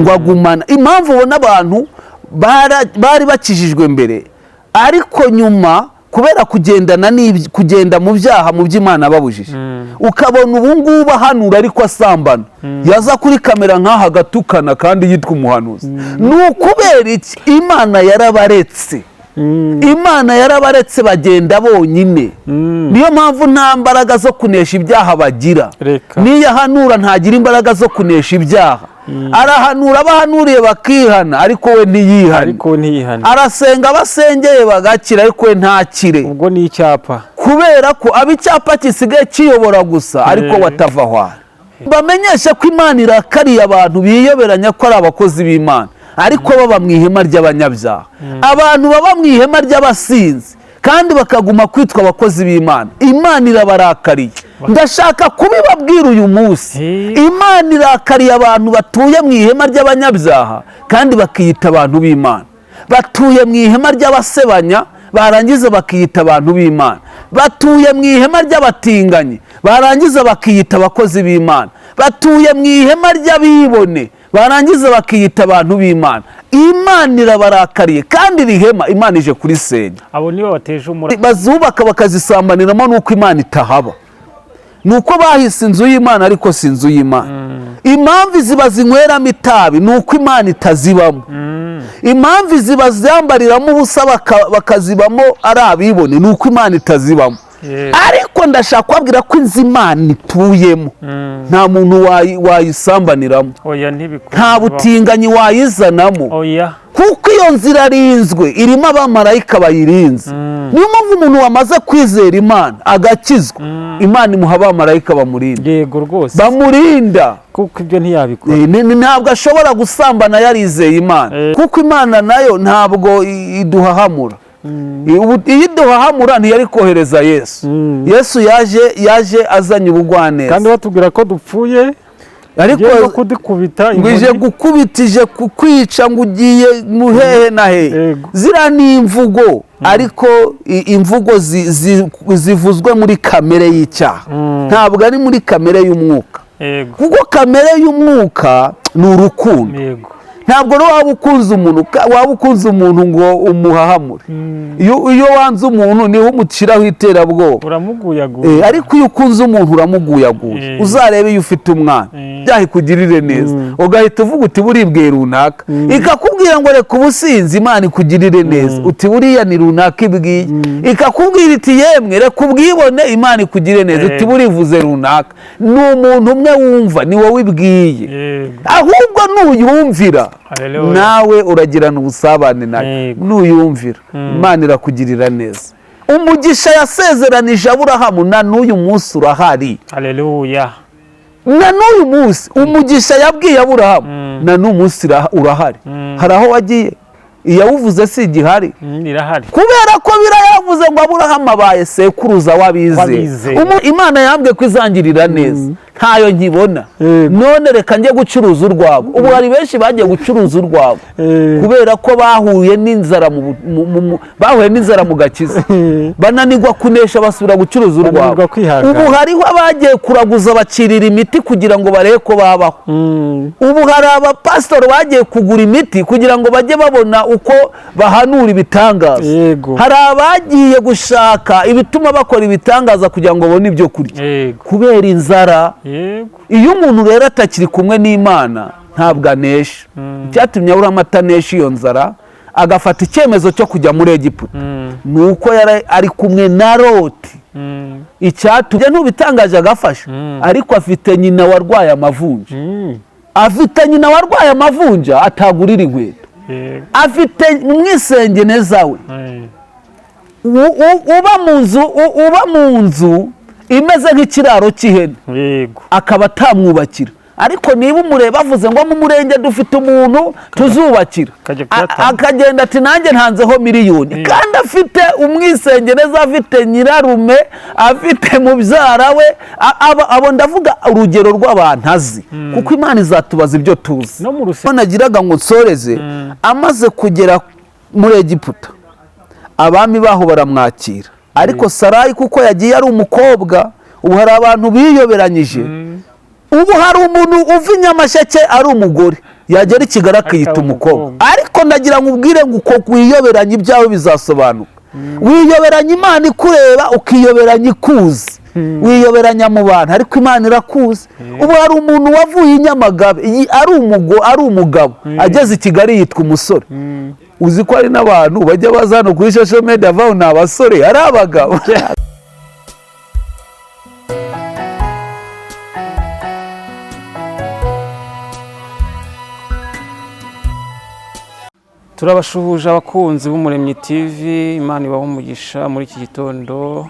Ngo agumana impamvu ubona abantu bari bakijijwe mbere, ariko nyuma kubera kugendana kugenda mu byaha, mu by'Imana babujije, ukabona ubu ngubu ahanura ariko asambana, yaza kuri kamera nk'aha agatukana kandi yitwa umuhanuzi. Ni ukubera iki? Imana yarabaretse. Imana yarabaretse bagenda bonyine. Niyo mpamvu nta mbaraga zo kunesha ibyaha bagira. Reka. Niyo ahanura ntagira imbaraga zo kunesha ibyaha. Arahanura, abahanuriye bakihana, ariko we ntiyihane. Ariko ntiyihane. Arasenga, abasengeye bagakira, ariko we ntakire. Ubwo ni icyapa. Kubera ko aba icyapa gisigaye kiyobora gusa, ariko watava aho ari. Bamenyeshe ko Imana irakariye abantu biyoberanya ko ari abakozi b'Imana ariko baba mu ihema ry'abanyabyaha, abantu baba mu ihema ry'abasinzi kandi bakaguma kwitwa abakozi b'Imana. Imana irabarakariye, ndashaka kubibabwira uyu munsi. Imana irakariye abantu batuye mu ihema ry'abanyabyaha kandi bakiyita abantu b'Imana, batuye mu ihema ry'abasebanya barangiza bakiyita abantu b'Imana, batuye mu ihema ry'abatinganyi barangiza bakiyita abakozi b'Imana, batuye mu ihema ry'abibone barangiza bakiyita abantu b'Imana. Imana irabarakariye, kandi iri hema Imana ije kurisenya. Abo nibo bateje umura. Bazubaka bakazisambaniramo, nuko Imana itahaba, ni uko bahise inzu y'Imana ariko si inzu y'Imana. Impamvu izi bazinyweramo itabi ni uko Imana itazibamo. Impamvu izi bazambariramo ubusa bakazibamo ari abibone ni uko Imana itazibamo. Ariko ndashaka kubabwira ko inzu Imana ituyemo nta muntu wayisambaniramo. Oya, ntibikunda. Nta butinganyi wayizanamo. Oya. Kuko iyo nzu irarinzwe, irimo abamarayika bayirinze. Niyo mpamvu umuntu wamaze kwizera Imana agakizwa, Imana imuha abamarayika bamurinda. Yego rwose. Bamurinda. Kuko ibyo ntiyabikora. Ntabwo ashobora gusambana yarizeye Imana. Kuko Imana nayo ntabwo iduhahamura. Iyo iduhahamura ntiyari kohereza Yesu. Yesu yaje azanye ubugwaneza. Kandi batubwira ko dupfuye. Ariko ugiye no kudukubita ngo ije inkoni. gukubita, ije kukwica, ngo ugiye mu hehe na hehe. Ziriya ni imvugo, ariko imvugo zivuzwe muri kamere y'icyaha, ntabwo ari muri kamere y'umwuka. Kuko kamere y'umwuka ni urukundo. Ntabwo rero waba ukunze umuntu ngo umuhahamure. Iyo wanze umuntu niho umushyiraho iterabwoba. Uramuguyaguye. Ariko iyo ukunze umuntu uramuguyaguye. Uzarebe iyo ufite umwana, byaha ikugirire neza, ugahita uvuga uti buribwe runaka, ikakubwira ngo reka ubusinzi, Imana ikugirire neza, uti buriya ni runaka ibwiye. Ikakubwira iti yemwe reka ubwibone, Imana ikugirire neza, uti burivuze runaka. Ni umuntu umwe wumva ni wowe ibwiye. Ahubwo nuyumvira, Haleluya. nawe uragirana ubusabane nayo. Nuyumvira, Imana irakugirira neza. Umugisha yasezeranije Aburahamu na n'uyu munsi urahari. Haleluya. Na n'uyu munsi umugisha yabwiye Aburahamu na n'uyu munsi urahari. Hari aho wagiye iyawuvuze si igihari? Irahari. Kubera ko birayavuze ngo Aburahamu abaye sekuruza w'abizeye. W'abizeye. Imana yambwiye ko izangirira neza, ntayo nkibona. None reka njye gucuruza urwagwa. Ubu hari benshi bagiye gucuruza urwagwa kubera ko bahuye n'inzara bahuye n'inzara mu gakiza, bananirwa kunesha, basubira gucuruza urwagwa. Bananirwa kwihangana. Ubu hariho abagiye kuraguza, bakirira imiti kugira ngo barebe ko babaho. Ubu hari abapasitori bagiye kugura imiti kugira ngo bajye babona uko bahanura ibitangaza. Hari abagiye gushaka ibituma bakora ibitangaza kugira ngo babone ibyo kurya kubera inzara. Iyo umuntu rero atakiri kumwe n'Imana ntabwo anesha. Icyatumye Aburahamu atanesha iyo nzara agafata icyemezo cyo kujya muri Egiputa ni uko yari ari kumwe na Loti. Icyatumye ntubitangaje agafasha, ariko afite nyina warwaye amavunja. Afite nyina warwaye amavunja atagurira inkweto. Afite umwisengeneza we uba mu nzu imeze nk'ikiraro cy'ihene, akaba atamwubakira. Ariko niba umureba avuze ngo mu murenge dufite umuntu tuzubakira, Akajya kuyatanga. Akagenda ati nanjye ntanzeho miliyoni, kandi afite umwisengeneza, afite nyirarume, afite mubyara we, abo ndavuga urugero rw'abantu azi, kuko Imana izatubaza ibyo tuzi. No mu rusengero. Nagiraga ngo nsoreze, amaze kugera muri Egiputa abami baho baramwakira, ariko Sarayi kuko yagiye ari umukobwa. Ubu hari abantu biyoberanyije. Ubu hari umuntu uva i Nyamasheke ari umugore. Yagera i Kigali akiyita Akaba umukobwa. umukobwa. Ariko ndagira ngo ubwire ngo uko wiyoberanya ibyawe bizasobanuka. Wiyoberanya Imana ikureba, ukiyoberanya ikuzi, wiyoberanya mu bantu, ariko Imana irakuzi. Ubu hari umuntu wavuye i Nyamagabe ari umugabo, ageze i Kigali yitwa umusore. Uzi ko hari n'abantu bajya baza hano kuri social media bavuga ngo ni abasore, ari abagabo. Turabashuhuje abakunzi b'Umuremyi TV, Imana ibahe umugisha muri iki gitondo.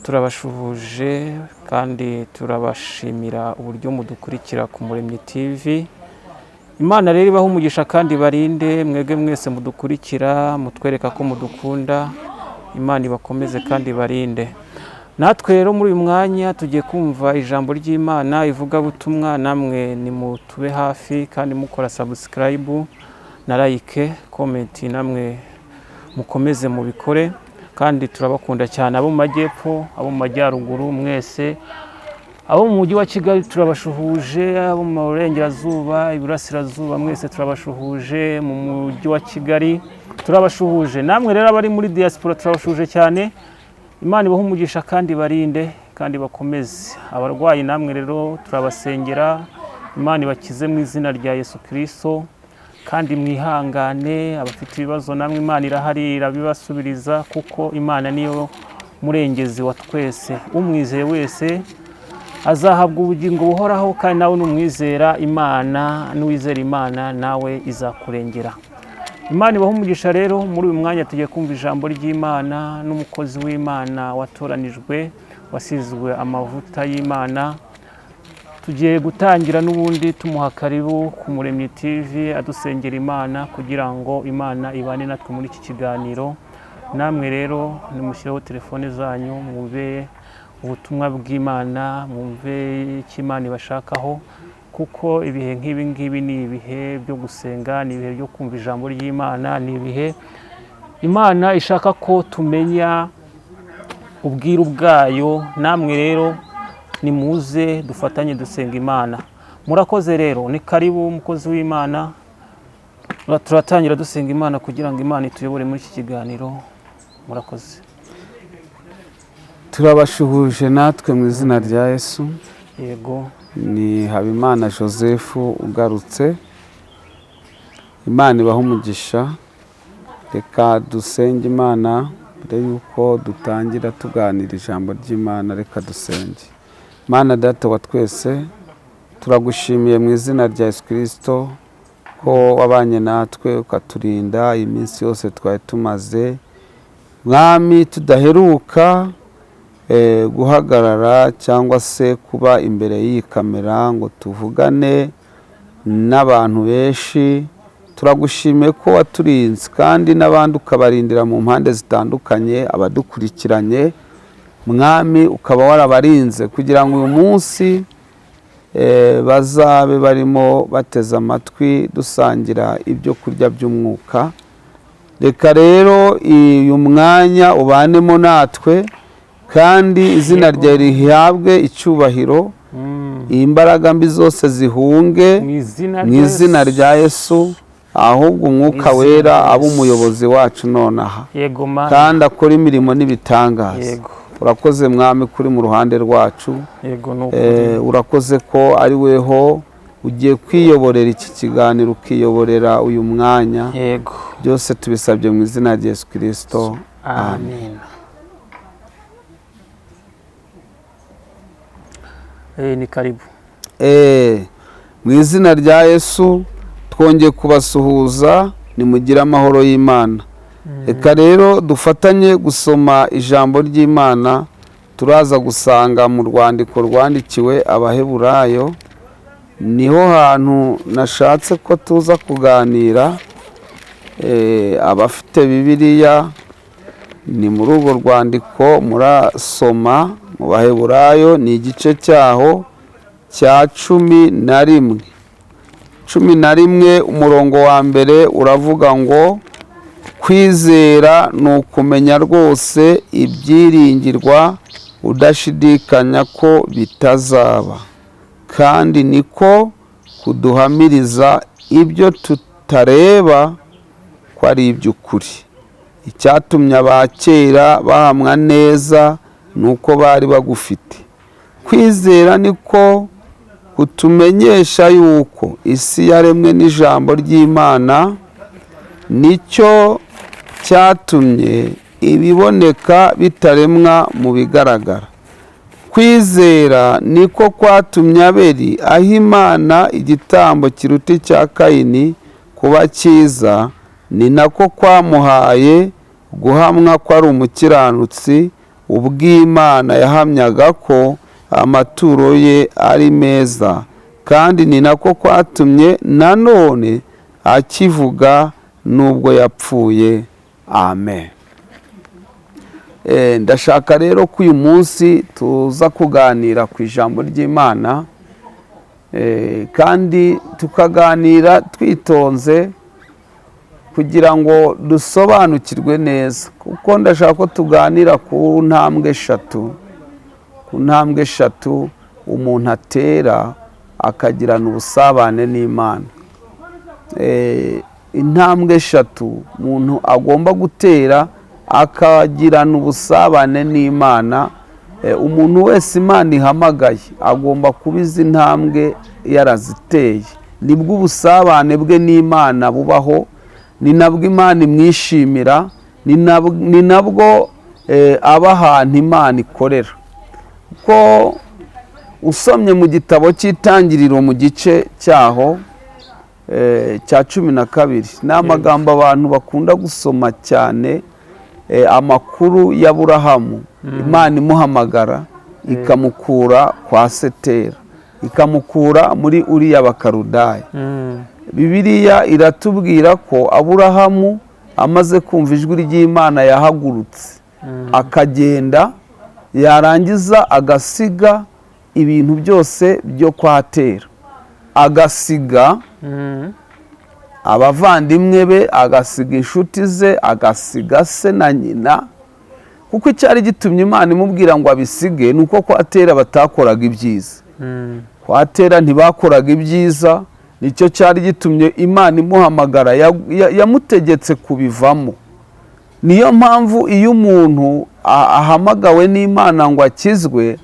Turabashuhuje kandi turabashimira uburyo mudukurikira ku Muremyi TV. Imana rero ibahe umugisha kandi barinde mwebwe mwese mudukurikira, mutwereka ko mudukunda. Imana ibakomeze kandi barinde. Natwe rero muri uyu mwanya tugiye kumva ijambo ry'Imana, ivugabutumwa. Namwe nimutube hafi kandi mukora subscribe na like, comment, namwe mukomeze mubikore. Kandi turabakunda cyane, abo mu majyepfo, abo mu majyaruguru, mwese abo mu mujyi wa Kigali turabashuhuje, abo mu burengerazuba, iburasirazuba, mwese turabashuhuje. Mu mujyi wa Kigali turabashuhuje. Namwe rero abari muri diaspora turabashuhuje cyane. Imana ibahe umugisha kandi barinde kandi bakomeze. Abarwayi namwe rero turabasengera, Imana ibakize mu izina rya Yesu Kristo. Kandi mwihangane, abafite ibibazo namwe Imana irahari, irabibasubiriza, kuko Imana niyo murengezi wa twese. Umwizeye wese azahabwa ubugingo buhoraho, kandi nawe numwizera Imana, n'uwizera Imana nawe izakurengera. Imana ibahe umugisha. Rero muri uyu mwanya tugiye kumva ijambo ry'Imana n'umukozi w'Imana watoranijwe, wasizwe amavuta y'Imana. Tugiye gutangira n'ubundi tumuha karibu ku Muremyi TV, adusengera Imana kugira ngo Imana ibane natwe muri iki kiganiro. Namwe rero nimushyireho telefone zanyu, mwumve ubutumwa bw'Imana, mwumve icyo Imana ibashakaho, kuko ibihe nk'ibi ngibi ni ibihe byo gusenga, ni ibihe byo kumva ijambo ry'Imana, ni ibihe Imana ishaka ko tumenya ubwiru bwayo. Namwe rero nimuze dufatanye dusenga Imana. Murakoze rero, ni karibu umukozi w'Imana. Turatangira dusenga Imana kugira ngo Imana ituyobore muri iki kiganiro. Murakoze. Turabashuhuje natwe mu izina rya Yesu. Yego. Ni Habimana Joseph ugarutse. Imana ibahe umugisha. Reka dusenge Imana mbere y'uko dutangira tuganira ijambo ry'Imana. Reka dusenge. Mana Data wa twese, turagushimiye mu izina rya Yesu Kristo ko wabanye natwe ukaturinda iyi minsi yose twari tumaze, Mwami, tudaheruka guhagarara cyangwa se kuba imbere y'iyi kamera ngo tuvugane n'abantu benshi. Turagushimiye ko waturinze kandi n'abandi ukabarindira mu mpande zitandukanye, abadukurikiranye, Mwami, ukaba warabarinze kugira ngo uyu munsi bazabe barimo bateze amatwi dusangira ibyo kurya by'umwuka. Reka rero uyu mwanya ubanemo natwe kandi izina ryawe rihabwe icyubahiro. Imbaraga mbi zose zihunge mu izina mu izina rya Yesu, ahubwo Umwuka Mu izina Wera rya abe Yesu. umuyobozi wacu nonaha, Yego Mana. kandi akora imirimo n'ibitangaza. Urakoze Mwami kuri mu ruhande rwacu. Yego, ni ukuri. Urakoze ko ari weho ugiye kwiyoborera iki kiganiro, ukiyoborera uyu mwanya. Byose tubisabye mu izina rya Yesu Kirisito. Amen. Ni karibu. Mu izina rya Yesu twongeye kubasuhuza, nimugire amahoro y'Imana. Reka rero dufatanye gusoma ijambo ry'Imana. Turaza gusanga mu rwandiko rwandikiwe Abaheburayo, niho hantu nashatse ko tuza kuganira. Abafite Bibiliya, ni muri urwo rwandiko murasoma mu Baheburayo, ni igice cyaho cya 11, 11, umurongo wa mbere uravuga ngo: "Kwizera ni ukumenya rwose ibyiringirwa, udashidikanya ko bitazaba, kandi niko kuduhamiriza ibyo tutareba ko ari iby'ukuri. Icyatumye aba kera bahamwa neza ni uko bari bagufite. Kwizera niko kutumenyesha yuko isi yaremwe n'ijambo ry'Imana, nicyo cyatumye ibiboneka bitaremwa mu bigaragara. Kwizera niko kwatumye Abeli aha Imana igitambo kiruta icya Kayini kuba cyiza, ni nako kwamuhaye guhamwa ko ari umukiranutsi, ubw'Imana yahamyaga ko amaturo ye ari meza, kandi ni nako kwatumye nanone akivuga nubwo yapfuye. Amen. Ndashaka rero ko uyu munsi tuza kuganira ku ijambo ry'Imana, kandi tukaganira twitonze kugira ngo dusobanukirwe neza, kuko ndashaka ko tuganira ku ntambwe eshatu, ku ntambwe eshatu umuntu atera akagirana ubusabane n'Imana. Intambwe eshatu umuntu agomba gutera akagirana ubusabane n'Imana. Umuntu wese Imana ihamagaye agomba kuba izi ntambwe yaraziteye, nibwo ubusabane bwe n'Imana bubaho, ni nabwo Imana imwishimira, ni nabwo aba ahantu Imana ikorera. Kuko usomye mu gitabo cy'Itangiriro mu gice cyaho cya 12, ni amagambo abantu bakunda gusoma cyane, amakuru y'Aburahamu, Imana imuhamagara ikamukura kwa Setera, ikamukura muri uriya Bakarudaya. Bibiliya iratubwira ko Aburahamu amaze kumva ijwi ry'Imana yahagurutse akagenda, yarangiza agasiga ibintu byose byo kwa Tera, agasiga abavandimwe be, agasiga inshuti ze, agasiga se na nyina, kuko icyari gitumye Imana imubwira ngo abisige ni uko kwa Tera batakoraga ibyiza. Kwa Tera ntibakoraga ibyiza, nicyo cyari gitumye Imana imuhamagara, yamutegetse kubivamo. Niyo mpamvu iyo umuntu ahamagawe n'Imana ngo akizwe,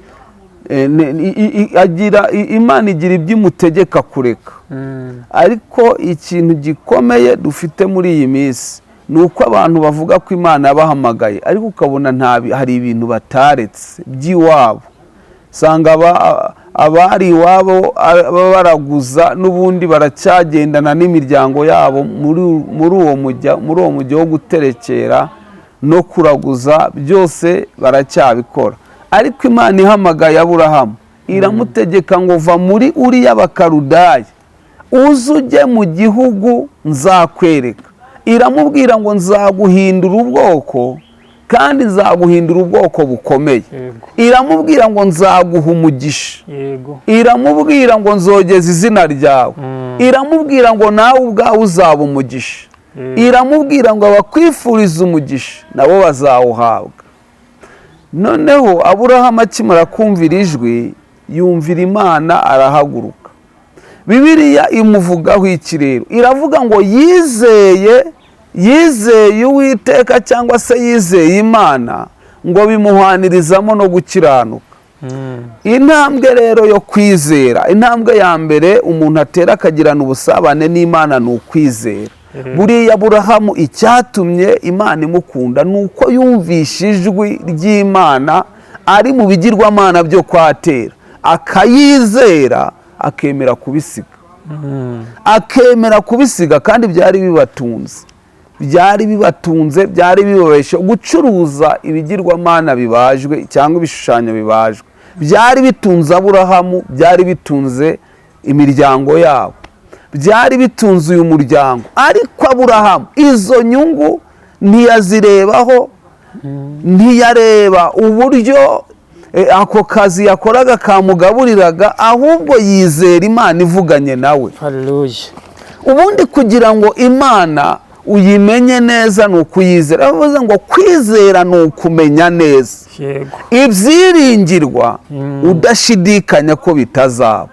Imana igira ibyo imutegeka kureka. Ariko ikintu gikomeye dufite muri iyi minsi ni uko abantu bavuga ko Imana yabahamagaye, ariko ukabona hari ibintu bataretse by'iwabo. Usanga abari iwabo baraguza n'ubundi baracyagendana n'imiryango yabo muri uwo mujyi wo guterekera no kuraguza, byose baracyabikora. Ariko Imana ihamagaye Aburahamu iramutegeka ngo va muri uriya Bakarudaya uze ujye mu gihugu nzakwereka. Iramubwira ngo nzaguhindura ubwoko, kandi nzaguhindura ubwoko bukomeye. Iramubwira ngo nzaguha umugisha. Iramubwira ngo nzogeza izina ryawe. Iramubwira ngo nawe ubwawe uzaba umugisha. Iramubwira ngo abakwifuriza umugisha nabo bazawuhabwa. Noneho Aburahamu akimara kumvira ijwi, yumvira Imana arahaguruka. Bibiliya imuvugaho iki rero? Iravuga ngo yizeye Uwiteka cyangwa se yizeye Imana, ngo bimuhanirizamo no gukiranuka. Intambwe rero yo kwizera, intambwe ya mbere umuntu atera akagirana ubusabane n'Imana ni ukwizera. Buriya Aburahamu icyatumye Imana imukunda ni uko yumvishe ijwi ry'Imana ari mu bigirwamana byo kwa Tera, akayizera, akemera kubisiga. Akemera kubisiga, kandi byari bibatunze, byari bibatunze, byari bibabeshe gucuruza ibigirwamana bibajwe cyangwa ibishushanyo bibajwe. Byari bitunze Aburahamu, byari bitunze imiryango yabo, byari bitunze uyu muryango. Ariko Aburahamu izo nyungu ntiyazirebaho, ntiyareba uburyo ako kazi yakoraga kamugaburiraga, ahubwo yizera Imana ivuganye nawe. Haleluya. Ubundi kugira ngo Imana uyimenye neza ni ukuyizera. Bavuze ngo kwizera ni ukumenya neza ibyiringirwa udashidikanya ko bitazaba.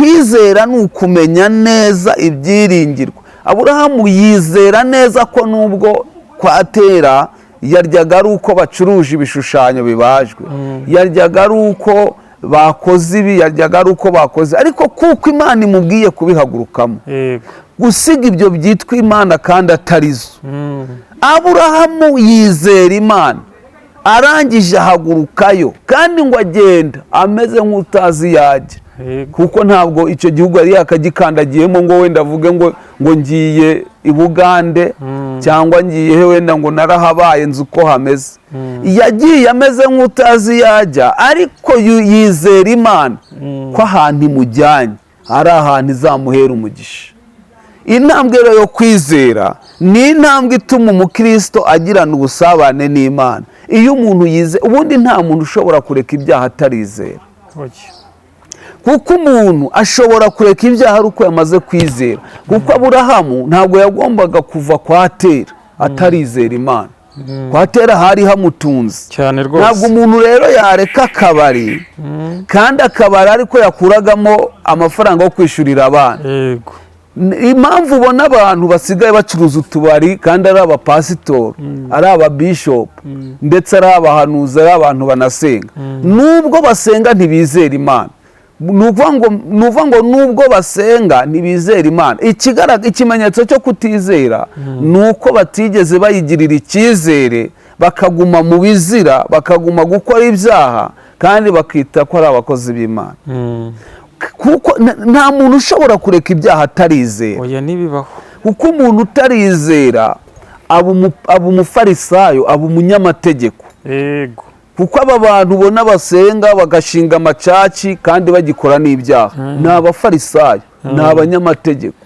Kwizera ni ukumenya neza ibyiringirwa. Aburahamu yizera neza ko nubwo kwa Tera yaryaga ari uko bacuruje ibishushanyo bibajwe, yaryaga ari uko bakoze ibi, yaryaga ari uko bakoze, ariko kuko Imana imubwiye kubihagurukamo, gusiga ibyo byitwa Imana kandi atarizo. Aburahamu yizera Imana, arangije ahagurukayo, kandi ngo agenda ameze nk'utazi yajya, kuko ntabwo icyo gihugu yari yakagikandagiyemo ngo wenda avuge ngo ngiye i Bugande cyangwa ngiye he, wenda ngo narahabaye nzi uko hameze. Yagiye ameze nk'utazi yajya, ariko yizera Imana ko ahantu imujyanye ari ahantu izamuhera umugisha. Intambwe rero yo kwizera ni intambwe ituma umukristo agirana ubusabane n'Imana. Iyo umuntu yize, ubundi nta muntu ushobora kureka ibyaha atarizera, kuko umuntu ashobora kureka ibyaha ari uko yamaze kwizera. Kuko Aburahamu ntabwo yagombaga kuva kwa Tera atarizera Imana. Kwa Tera hari hamutunze cyane rwose. Ntabwo umuntu rero yareka akabari, kandi akabari ariko yakuragamo amafaranga yo kwishyurira abana. Impamvu ubona abantu basigaye bacuruza utubari kandi ari abapasitori, ari ababishopu, ndetse ari abahanuzi, ari abantu banasenga, nubwo basenga ntibizera Imana. Ni ukuvuga ngo nubwo basenga ntibizera Imana. Ikimenyetso cyo kutizera ni uko batigeze bayigirira icyizere, bakaguma mu bizira, bakaguma gukora ibyaha, kandi bakita ko ari abakozi b'Imana. Kuko nta muntu ushobora kureka ibyaha atarizera. Oya, ntibibaho. Kuko umuntu utarizera aba umufarisayo, aba umunyamategeko. Yego. Kuko aba bantu ubona basenga bagashinga amacaci kandi bagikora n'ibyaha, ni abafarisayo, ni abanyamategeko.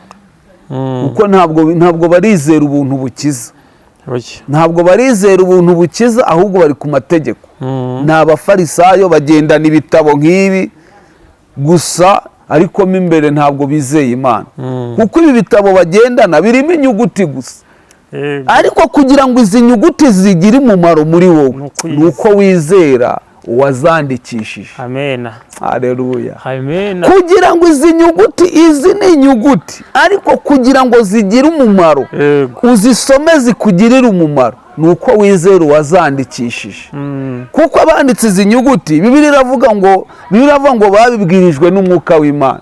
Kuko ntabwo barizera ubuntu bukiza. Ntabwo barizera ubuntu bukiza, ahubwo bari ku mategeko. Ni abafarisayo, bagendana ibitabo nk'ibi gusa, ariko mo imbere ntabwo bizeye Imana. Kuko ibi bitabo bagendana birimo inyuguti gusa. Ariko kugira ngo izi nyuguti zigire umumaro muri wowe, ni uko wizera uwazandikishije. Amena. Haleluya. Amena. Kugira ngo izi nyuguti, izi ni inyuguti, ariko kugira ngo zigire umumaro, uzisome zikugirire umumaro, ni uko wizera uwazandikishije. Kuko abanditse izi nyuguti, Bibiliya iravuga ngo babibwirijwe n'umwuka w'Imana.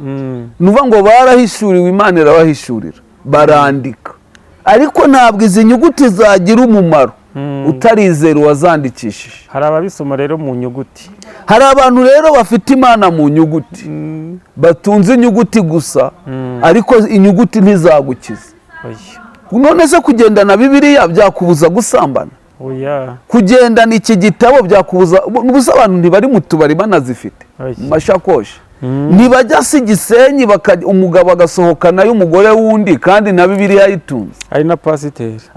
Ni ukuvuga ngo barahishuriwe, Imana irabahishurira, barandika. Ariko ntabwo izi nyuguti zagira umumaro utarizera uwazandikishije. Hari ababisoma rero mu nyuguti. Hari abantu rero bafite Imana mu nyuguti, batunze inyuguti gusa, ariko inyuguti ntizagukiza. None se kugendana Bibiliya byakubuza gusambana? Kugendana iki gitabo byakubuza? Ubusa abantu ntibari mu tubari banazifite mu mashakoshi, ntibajya si Gisenyi, umugabo agasohokana y'umugore w'undi kandi na Bibiliya ayitunze,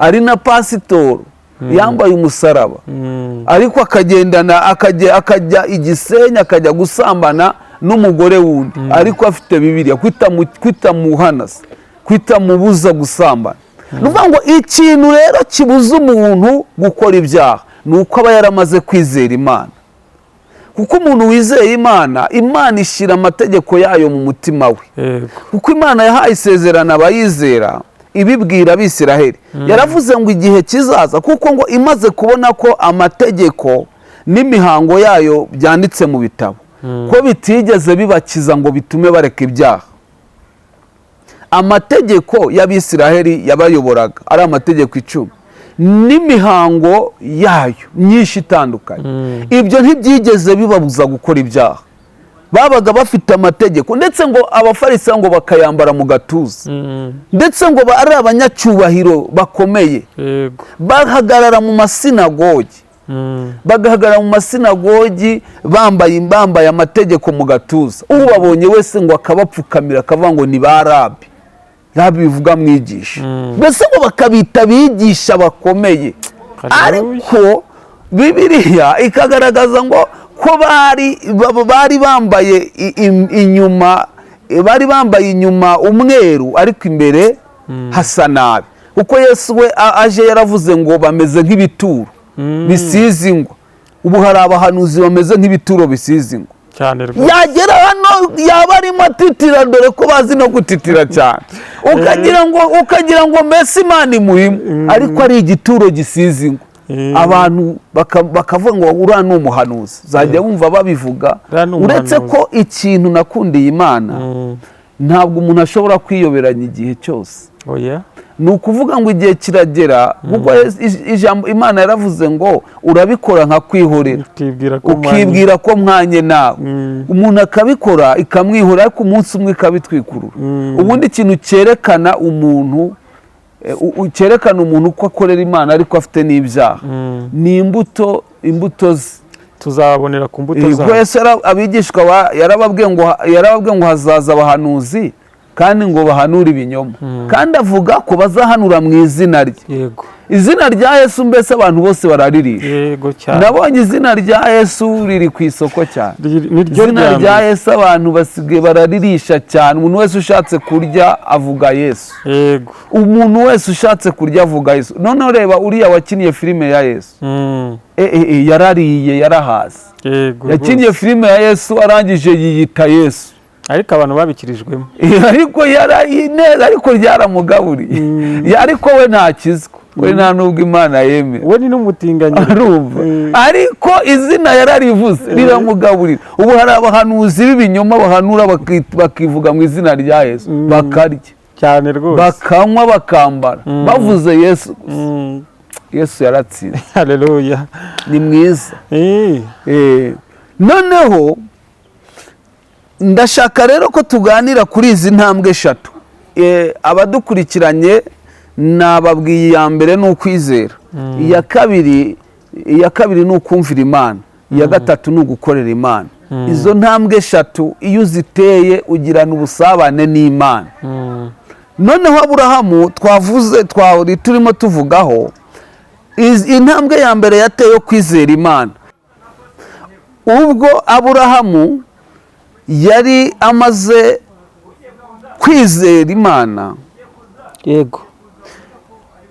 ari na pasiteri, yambaye umusaraba, ariko akagendana, akajya Igisenyi, akajya gusambana n'umugore w'undi, ariko afite Bibiliya. Kwitamuhanasa, kwitamubuza gusambana. Ni ukuvuga ngo ikintu rero kibuza umuntu gukora ibyaha ni uko aba yaramaze kwizera Imana. Kuko umuntu wizeye Imana, Imana ishyira amategeko yayo mu mutima we. Kuko Imana yahaye isezerano abayizera, ibibwira Abisiraheli. Yaravuze ngo igihe kizaza, kuko ngo imaze kubona ko amategeko n'imihango yayo byanditse mu bitabo, ko bitigeze bibakiza ngo bitume bareka ibyaha. Amategeko y'Abisiraheli yabayoboraga ari amategeko 10 n'imihango yayo myinshi itandukanye. Ibyo ntibyigeze bibabuza gukora ibyaha. Babaga bafite amategeko, ndetse ngo abafarisayo ngo bakayambara mu gatuza, ndetse ngo ari abanyacyubahiro bakomeye, bahagarara mu masinagogi, bagahagarara mu masinagogi bambaye amategeko mu gatuza. Ubabonye wese ngo akabapfukamira, akavuga ngo ni ba rabi. Rabi bivuga mwigisha. Mbese ngo bakabita abigisha bakomeye. Ariko Bibiliya ikagaragaza ngo ko bari bambaye inyuma, bari bambaye inyuma umweru, ariko imbere hasa nabi. Kuko Yesu we aje yaravuze ngo bameze nk'ibituro bisize ingwa. Ubu hari abahanuzi bameze nk'ibituro bisize ingwa. Cyane rwose. Yagera hano yaba arimo atitira, dore ko bazi no gutitira cyane, ukagira ngo mbese Imana imurimo, ariko ari igituro gisize ingwa. Abantu bakavuga ngo uriya ni umuhanuzi, uzajya wumva babivuga. Uriya ni Uretse umuhanuzi. ko ikintu nakundiye Imana, ntabwo umuntu ashobora kwiyoberanya igihe cyose. Oya. Ni ukuvuga ngo igihe kiragera, kuko ijambo Imana yaravuze ngo urabikora nkakwihorera. Ukibwira ko Ukibwira ko mwanye nawe. Umuntu akabikora ikamwihorera, ariko umunsi umwe ikabitwikurura. Ubundi ikintu cyerekana umuntu cyerekana umuntu ko akorera Imana ariko afite n'ibyaha ni imbuto ze. Tuzabonera ku mbuto Kuko zabo. Yesu abigishwa yarababwiye ngo hazaza abahanuzi kandi ngo bahanure ibinyoma, kandi avuga ko bazahanura mu izina rye. Izina rya Yesu mbese abantu bose bararirisha. Yego cyane. Nabonye izina rya Yesu riri ku isoko cyane. Niryo Izina rya rya mbere. Yesu abantu basigaye bararirisha cyane. Umuntu wese ushatse kurya avuga Yesu. Umuntu wese ushatse kurya avuga Yesu. Noneho reba uriya wakiniye filime ya Yesu. Yarariye, yarahaze. Yakiniye filime ya Yesu, arangije yiyita Yesu. Ariko abantu babikirijwemo. Ariko yarayi neza, ariko ryaramugaburiye, ariko we ntakizwa, we nta nubwo Imana yemera. We ni n'umutinganyi. Arumva, ariko izina yararivuze riramugaburira. Ubu hari abahanuzi b'ibinyoma bahanura bakivuga mu izina rya Yesu, bakarya, Cyane rwose. bakanywa, bakambara, bavuze Yesu gusa. Yesu yaratsinze. Haleluya. Ni mwiza. Noneho ndashaka rero ko tuganira kuri izi ntambwe eshatu. Abadukurikiranye nababwiye, iya mbere ni ukwizera, iya kabiri ni ukumvira Imana, iya gatatu ni ugukorera Imana. Izo ntambwe eshatu iyo uziteye ugirana ubusabane n'Imana. Noneho Aburahamu twavuze, twari turimo tuvugaho, intambwe ya mbere yateye yo kwizera Imana. Ubwo Aburahamu yari amaze kwizera Imana,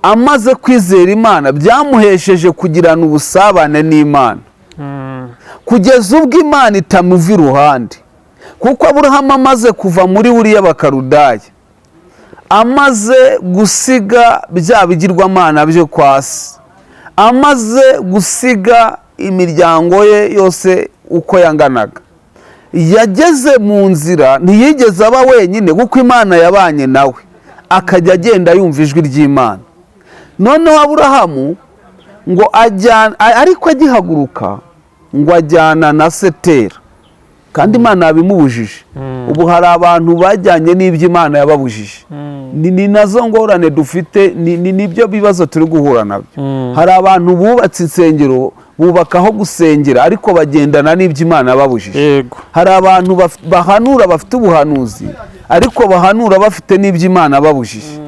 amaze kwizera Imana byamuhesheje kugirana ubusabane n'Imana kugeza ubwo Imana itamuva iruhande. Kuko Aburahamu amaze kuva muri buriya Bakarudaya, amaze gusiga bya bigirwamana byo kwa se, amaze gusiga imiryango ye yose uko yanganaga, yageze mu nzira ntiyigeze aba wenyine, kuko Imana yabanye nawe, akajya agenda yumva ijwi ry'Imana. Noneho Aburahamu ngo ajyana, ariko agihaguruka ngo ajyana na Setera, kandi Imana yabimubujije. Ubu hari abantu bajyanye n'ibyo Imana yababujije. Ni nazo ngorane dufite, ni nibyo bibazo turi guhura nabyo. Hari abantu bubatse insengero, bubaka aho gusengera, ariko bagendana n'ibyo Imana yababujije. Hari abantu bahanura, bafite ubuhanuzi, ariko bahanura bafite n'ibyo Imana yababujije.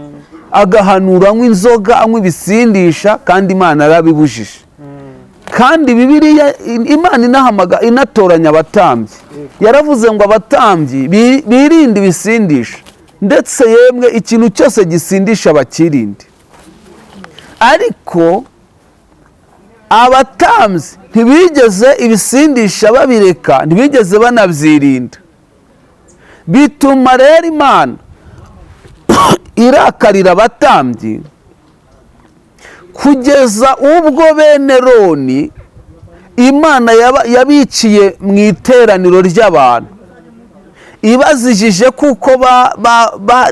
Agahanura anywa inzoga, anywa ibisindisha, kandi Imana yarabibujije. Kandi Bibiliya, Imana inahamaga, inatoranya abatambyi, yaravuze ngo abatambyi birinde ibisindisha, ndetse yemwe ikintu cyose gisindisha bakirinde. Ariko abatambyi ntibigeze ibisindisha babireka, ntibigeze banabyirinda. Bituma rero Imana irakarira abatambyi kugeza ubwo bene Roni Imana yabiciye mu iteraniro ry'abantu, ibazijije kuko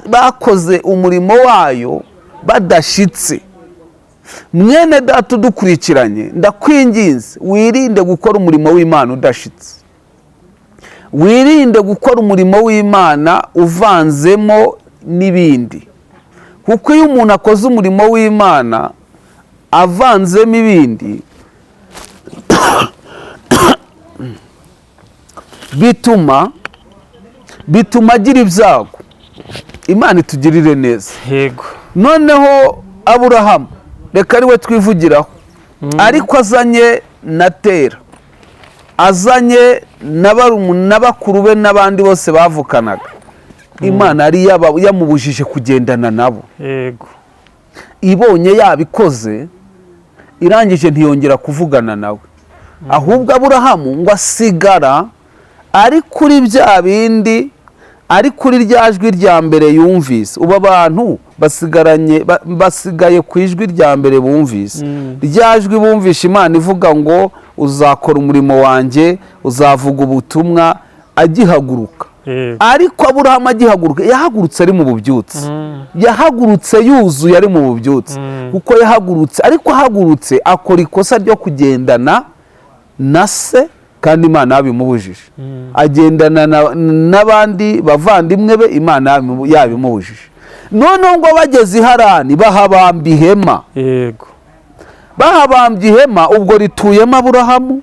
bakoze umurimo wayo badashitse. Mwene Data udukurikiranye, ndakwinginze wirinde gukora umurimo w'Imana udashitse, wirinde gukora umurimo w'Imana uvanzemo n'ibindi, kuko iyo umuntu akoze umurimo w'Imana avanzemo ibindi, bituma agira ibyago. Imana itugirire neza. Noneho Aburahamu, reka ari we twivugiraho, ariko azanye na Tera, azanye na bakuru be n'abandi bose bavukanaga, Imana yari yamubujije kugendana nabo. Ibonye yabikoze, irangije ntiyongera kuvugana nawe. Ahubwo Aburahamu ngo asigara Ari kuri bya bindi, ari kuri rya jwi rya mbere yumvise. Ubu abantu basigaranye basigaye ku ijwi rya mbere bumvise, rya jwi bumvishe Imana ivuga ngo uzakora umurimo wanjye, uzavuga ubutumwa, agihaguruka. Ariko Aburahamu agihaguruka yahagurutse ari mu bubyutse, yahagurutse yuzuye ari mu bubyutse, kuko yahagurutse, ariko ahagurutse akora ikosa ryo kugendana na se kandi Imana yabimubujije, agendana n'abandi bavandimwe be Imana yabimubujije. Noneho ngo bageze i Harani bahabamba ihema. Bahabambye ihema, ubwo rituyemo Aburahamu,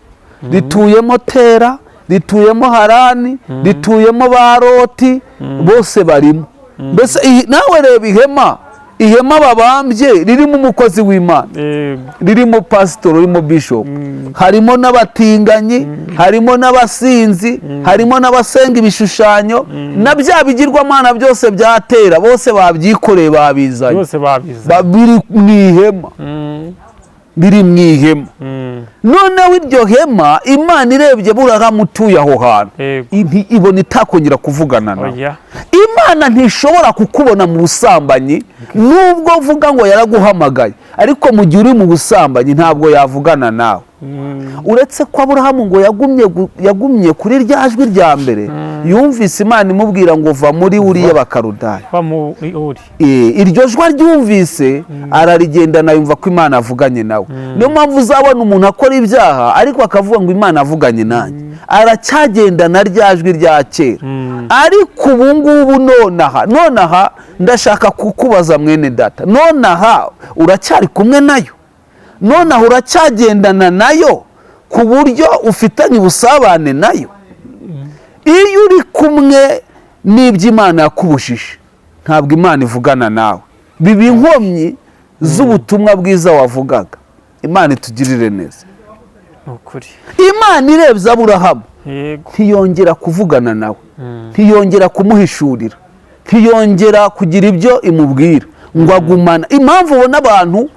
rituyemo Tera, rituyemo Harani, rituyemo ba Loti, bose barimo. Mbese nawe reba ihema, ihema babambye ririmo umukozi w'Imana, ririmo pasitori, ririmo bishopu, harimo n'abatinganyi, harimo n'abasinzi, harimo n'abasenga ibishushanyo, na bya bigirwamana byose byatera, bose babyikoreye babizanye. Byose babiza. Biri mu ihema, biri mu ihema. Noneho iryo hema, Imana irebye Aburahamu utuye aho hantu, ibona itakongera kuvugana nawe. Oya. Imana ntishobora kukubona mu busambanyi, nubwo uvuga ngo yaraguhamagaye, ariko mu gihe uri mu busambanyi ntabwo yavugana nawe. Uretse ko Aburahamu ngo yagumye kuri rya jwi rya mbere yumvise Imana imubwira ngo va muri uriya Bakarudaya. Va muri Uri. Iryo jwi aryumvise ararigendana, yumva ko Imana avuganye nawe. Niyo mpamvu uzabona umuntu akora ibyaha ariko akavuga ngo Imana avuganye nanjye, aracyagendana rya jwi rya kera. Ariko ubu ngubu nonaha ndashaka kukubaza mwene data, nonaha uracyari kumwe nayo? Nonaha uracyagendana nayo ku buryo ufitanye ubusabane nayo? Iyo uri kumwe n'ibyo Imana yakubujije, ntabwo Imana ivugana nawe, biba inkomyi z'ubutumwa bwiza wavugaga. Imana itugirire neza. Ni ukuri. Imana irebye Aburahamu, ntiyongera kuvugana nawe, ntiyongera kumuhishurira, ntiyongera kugira ibyo imubwira, ngo agumana. Impamvu ubona abantu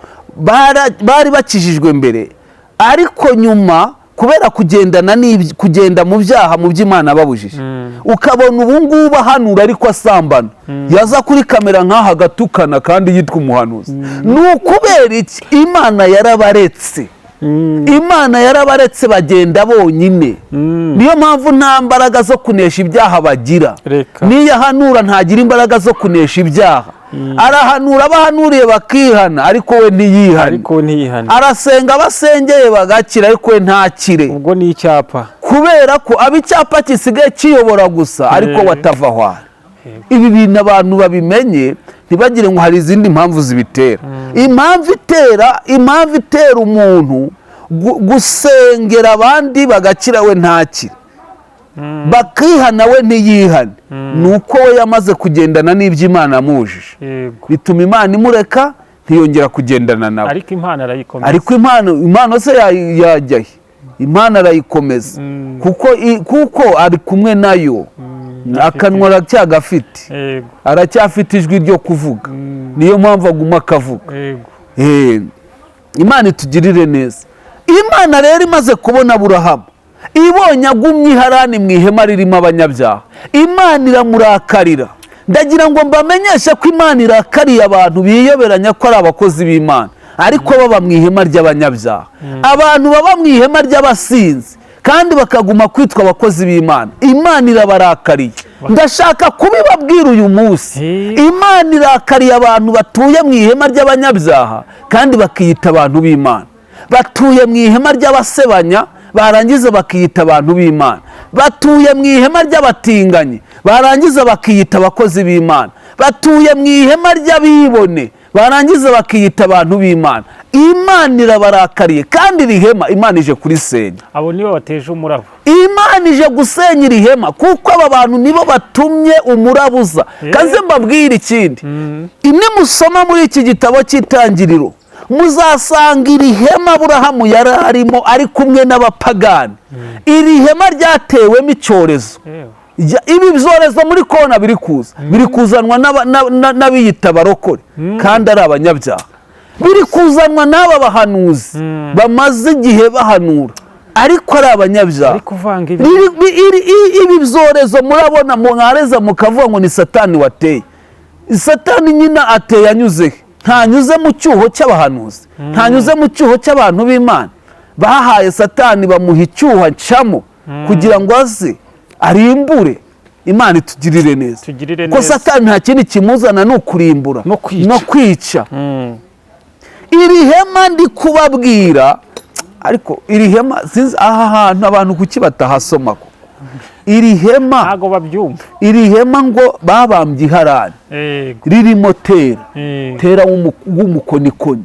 bari bakijijwe mbere, ariko nyuma kubera kugendana kugenda mu byaha, mu by'Imana babujije, ukabona ubu ngubu ahanura ariko asambana, yaza kuri kamera nk'aha agatukana kandi yitwa umuhanuzi, ni ukubera iki? Imana yarabaretse. Imana yarabaretse bagenda bonyine. Niyo mpamvu nta mbaraga zo kunesha ibyaha bagira. Reka. Niyo ahanura ntagira imbaraga zo kunesha ibyaha. Arahanura, abahanuriye bakihana, ariko we ntiyihane. Ariko ntiyihane. Arasenga, abasengeye bagakira, ariko we ntakire. Ubwo ni icyapa. Kubera ko aba icyapa gisigaye kiyobora gusa, ariko watava aho ari. Ibi bintu abantu babimenye, ntibagire ngo hari izindi mpamvu zibitera. Impamvu itera umuntu gusengera abandi bagakira we ntakire, bakihana we ntiyihane, ni uko we yamaze kugendana n'ibyo Imana yamubujije. Bituma Imana imureka, ntiyongera kugendana nawe. Ariko impano arayikomeza. Ariko impano se yajya he? Impano arayikomeza, kuko ari kumwe nayo, akanwa aracyagafite, aracyafite ijwi ryo kuvuga, niyo mpamvu aguma akavuga. Imana itugirire neza. Imana rero imaze kubona Aburahamu, ibonye agumye i Harani mu ihema ririmo abanyabyaha, Imana iramurakarira. Ndagira ngo mbamenyeshe ko Imana irakariye abantu biyoberanya ko ari abakozi b'Imana ariko baba mu ihema ry'abanyabyaha, abantu baba mu ihema ry'abasinzi kandi bakaguma kwitwa abakozi b'Imana. Imana irabarakariye, ndashaka kubibabwira uyu munsi. Imana irakariye abantu batuye mu ihema ry'abanyabyaha kandi bakiyita abantu b'Imana, batuye mu ihema ry'abasebanya barangiza bakiyita abantu b'Imana, batuye mu ihema ry'abatinganyi barangiza bakiyita abakozi b'Imana, batuye mu ihema ry'abibone barangiza bakiyita abantu b'Imana. Imana irabarakariye, kandi iri hema Imana ije kurisenya. Abo nibo bateje umurabo. Imana ije gusenya iri hema, kuko aba bantu nibo batumye umurabo uza. Kaze mbabwire ikindi: imwe musoma muri iki gitabo cy'Itangiriro, muzasanga iri hema Aburahamu yari arimo ari kumwe n'abapagani, iri hema ryatewemo icyorezo. Ibi byorezo muri kona biri kuza, biri kuzanwa n'abiyita abarokore kandi ari abanyabyaha, biri kuzanwa n'aba bahanuzi bamaze igihe bahanura. Ariko ari abanyabyaha. Ari kuvanga ibi. Ibi byorezo murabona, mwareza mukavuga ngo ni Satani wateye. Satani nyine ateye anyuze he? Ntanyuze mu cyuho cy'abahanuzi, ntanyuze mu cyuho cy'abantu b'Imana. Bahaye Satani, bamuha icyuho acamo kugira ngo aze arimbure. Imana itugirire neza. Tugirire Ko neza. Satani nta kindi kimuzana, ni ukurimbura No kwica. no kwica. Iri hema ndi kubabwira, ariko iri hema sinzi aha hantu abantu kuki batahasoma ko iri hema. Ntago babyumva. Iri hema ngo babambye i Harani, ririmo Tera, Tera w'umukonikoni,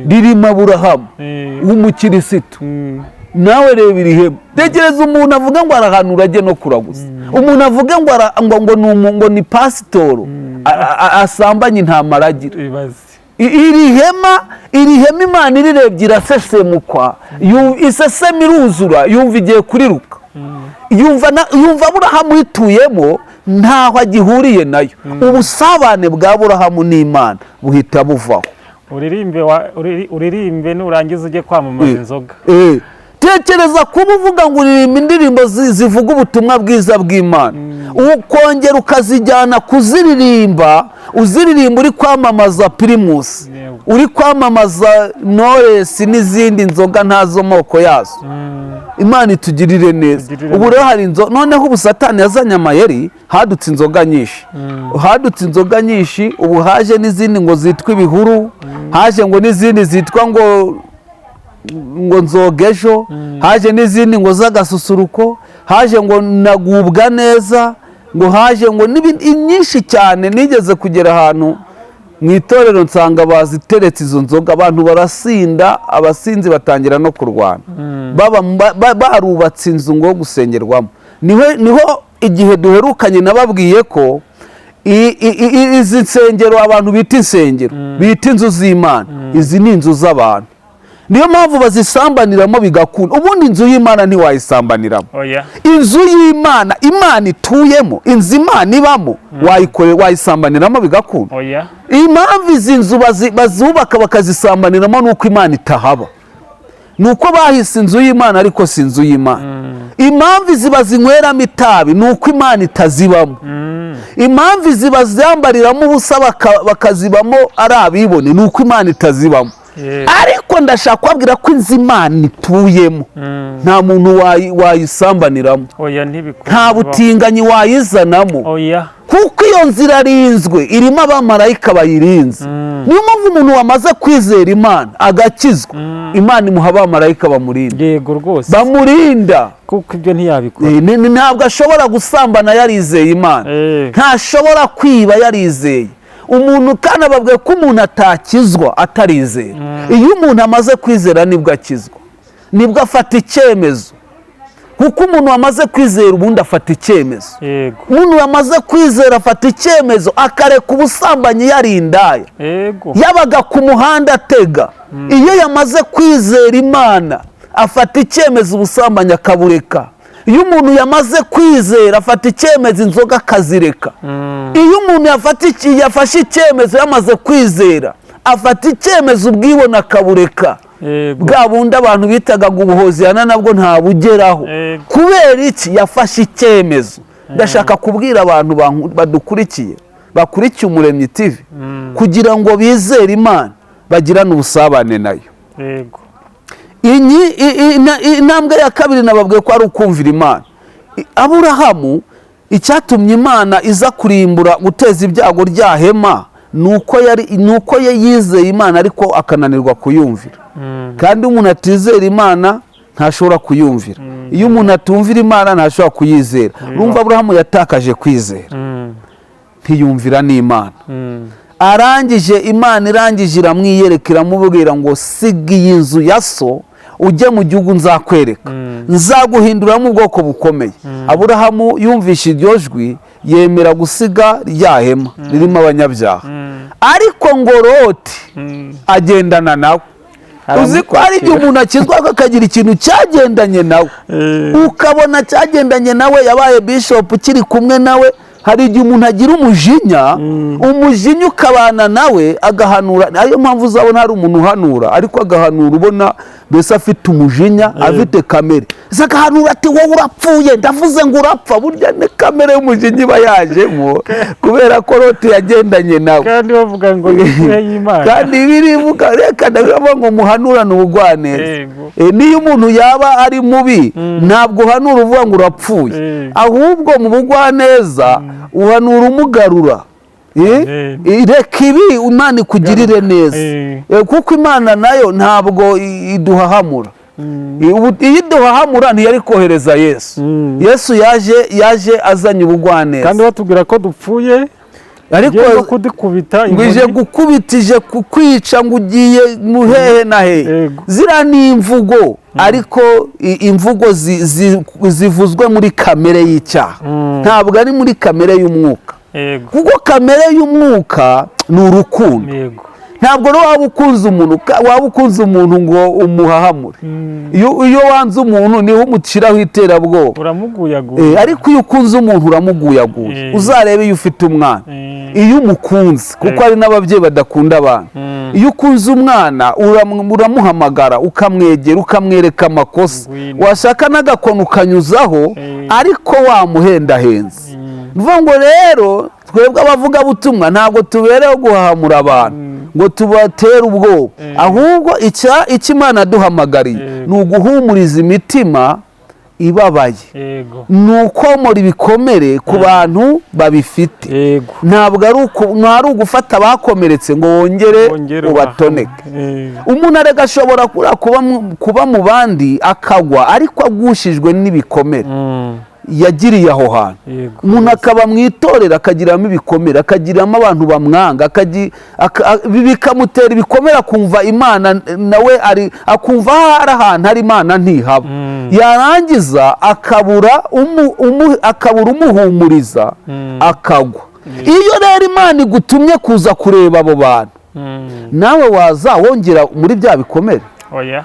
ririmo Aburahamu w'umukirisitu. Nawe reba iri hema. Tekereza umuntu avuga ngo arahanura, ajye no kuraguza. Umuntu avuga ngo ngo ni pasitoro, asambanye intama aragira. Ibaze. Iri hema Imana irirebye irasesemukwa, iseseme iruzura, yumva igiye kuriruka, yumva Aburahamu uyituyemo ntaho agihuriye nayo. Ubusabane bwa Aburahamu n'Imana buhita buvaho. Uririmbe uririmbe, nurangiza ujye kwamamaza inzoga. Tekereza kuba uvuga ngo uririmba indirimbo zivuga ubutumwa bwiza bw'Imana, ukongera ukazijyana kuziririmba, uziririmba uri kwamamaza Primus, uri kwamamaza Knowless n'izindi nzoga ntazo moko yazo. Imana itugirire neza. Itugirire. Ubu rero hari inzo, noneho ubu Satani yazanye amayeri, hadutse inzoga nyinshi, hadutse inzoga nyinshi. Ubu haje n'izindi ngo zitwa ibihuru, haje ngo n'izindi zitwa ngo nzoga ejo, haje n'izindi ngo z'agasusuruko, haje ngo nagubwa neza, ngo haje ngo n'ibindi nyinshi cyane. Nigeze kugera ahantu mu itorero nsanga baziteretse izo nzoga, abantu barasinda, abasinzi batangira no kurwana. Baba barubatse inzu ngo gusengerwamo. Niho igihe duherukanye nababwiye ko izi nsengero abantu bita insengero, bita inzu z'Imana, izi ni inzu z'abantu. Niyo mpamvu bazisambaniramo bigakunda. Ubundi inzu y'Imana ntiwayisambaniramo. Oya. Inzu y'Imana, Imana ituyemo, inzu Imana ibamo, wayisambaniramo bigakunda? Oya. Impamvu izi nzu bazubaka bakazisambaniramo ni uko Imana itahaba, ni uko bahise inzu y'Imana ariko si inzu y'Imana. Impamvu izi bazinyweramo itabi ni uko Imana itazibamo. Impamvu izi bazambariramo ubusa, bakazibamo ari abibone, ni uko Imana itazibamo. Ariko ndashaka kubabwira ko inzu Imana ituyemo nta muntu wayisambaniramo. Oya, ntibikunda. Nta butinganyi wayizanamo. Oya. Kuko iyo nzu irarinzwe, irimo abamarayika bayirinze. Niyo mpamvu umuntu wamaze kwizera Imana agakizwa, Imana imuha abamarayika bamurinda. Yego rwose. Bamurinda. Kuko ibyo ntiyabikora. Ntabwo ashobora gusambana yarizeye Imana. Ntashobora kwiba yarizeye. Umuntu kandi ababwiye ko umuntu atakizwa atarizera. Iyo umuntu amaze kwizera nibwo akizwa, nibwo afata icyemezo, kuko umuntu wamaze kwizera ubundi afata icyemezo. Umuntu wamaze kwizera afata icyemezo akareka ubusambanyi yari indaya, yabaga ku muhanda atega. Iyo yamaze kwizera Imana afata icyemezo, ubusambanyi akabureka. Iyo umuntu yamaze kwizera afata icyemezo, inzoga akazireka. Iyo umuntu yafashe icyemezo yamaze kwizera, afata icyemezo, ubwibone akabureka. Bwa bundi abantu bitaga ngo ubuhoziyana nabwo ntabugeraho. Kubera iki? Yafashe icyemezo. Ndashaka kubwira abantu badukurikiye, bakurikiye Umuremyi TV, kugira ngo bizere Imana bagirane ubusabane nayo. Intambwe ya kabiri nababwiye ko ari ukumvira Imana. Aburahamu, icyatumye Imana iza kurimbura, guteza ibyago rya hema, ni uko ye yizeye Imana ariko akananirwa kuyumvira. Kandi iyo umuntu atizera Imana ntashobora kuyumvira. Iyo umuntu atumvira Imana ntashobora kuyizera. Urumva Aburahamu yatakaje kwizera, ntiyumvira n'Imana. Arangije, Imana irangije iramwiyereka, iramubwira ngo: "Siga iyi nzu ya so, ujye mu gihugu nzakwereka, nzaguhinduramo ubwoko bukomeye." Aburahamu yumvishe iryo jwi, yemera gusiga rya hema ririmo abanyabyaha, ariko ngo Loti agendana nawe. Uzi ko hari igihe umuntu akizwa akagira ikintu cyagendanye nawe, ukabona cyagendanye nawe, yabaye bishop ukiri kumwe nawe. Hari igihe umuntu agira umujinya, umujinya ukabana nawe, agahanura. Ariyo mpamvu uzabona hari umuntu uhanura ariko agahanura ubona Mbese afite umujinya, afite kamere, zagahanura ati: "Wowe urapfuye, ndavuze ngo urapfa." Burya ni kamere y'umujinya iba yajemo kubera ko Loti yagendanye nawe. Kandi bavuga ngo ni impuhwe y'Imana. Kandi birivuga, reka ndabivuga ngo muhanurane ubugwaneza. Niyo umuntu yaba ari mubi, ntabwo uhanura uvuga ngo urapfuye, ahubwo mu bugwaneza uhanura umugarura. Amen. Reka ibi, Imana ikugirire neza. Kuko Imana nayo ntabwo iduhahamura. Iyo iduhahamura ntiyari kohereza Yesu. Yesu yaje azanye ubugwaneza. Kandi batubwira ko dupfuye, ariko igiye no kudukubita ngo ije inkoni. gukubita, ije kukwica, ngo ugiye mu hehe na hehe. Ziriya ni imvugo, ariko imvugo zivuzwe muri kamere y'icyaha, ntabwo ari muri kamere y'umwuka, kuko kamere y'umwuka ni urukundo. Ntabwo rero waba ukunze umuntu ngo umuhahamure. Iyo wanze umuntu niho umushyiraho iterabwoba. Uramuguyaguye. Ariko iyo ukunze umuntu uramuguyaguye. Uzarebe iyo ufite umwana, iyo umukunze, kuko hari n'ababyeyi badakunda abana. Iyo ukunze umwana uramuhamagara, ukamwegera, ukamwereka amakosa, Ngwino. washaka n'agakoni ukanyuzaho, ariko wamuhendahenze. Ni ukuvuga ngo rero twebwe abavugabutumwa ntabwo tubereho guhahamura abantu ngo tubatere ubwoba, ahubwo icyo Imana yaduhamagariye ni uguhumuriza imitima ibabaye, ni ukomora ibikomere ku bantu babifite. Ntabwo ari ugufata abakomeretse ngo wongere Wongere ubatoneke. Umuntu arega ashobora kuba mu bandi akagwa, ariko agushijwe n'ibikomere yagiriye aho hantu. Umuntu akaba mu itorero akagiramo ibikomere, akagiramo abantu bamwanga, bikamutera ibikomere, akumva Imana nawe ari, akumva aho ari ahantu hari Imana ntihaba. Yarangiza akabura umuhumuriza, akagwa. Iyo rero Imana igutumye kuza kureba abo bantu, nawe waza wongera muri bya bikomere? Oya.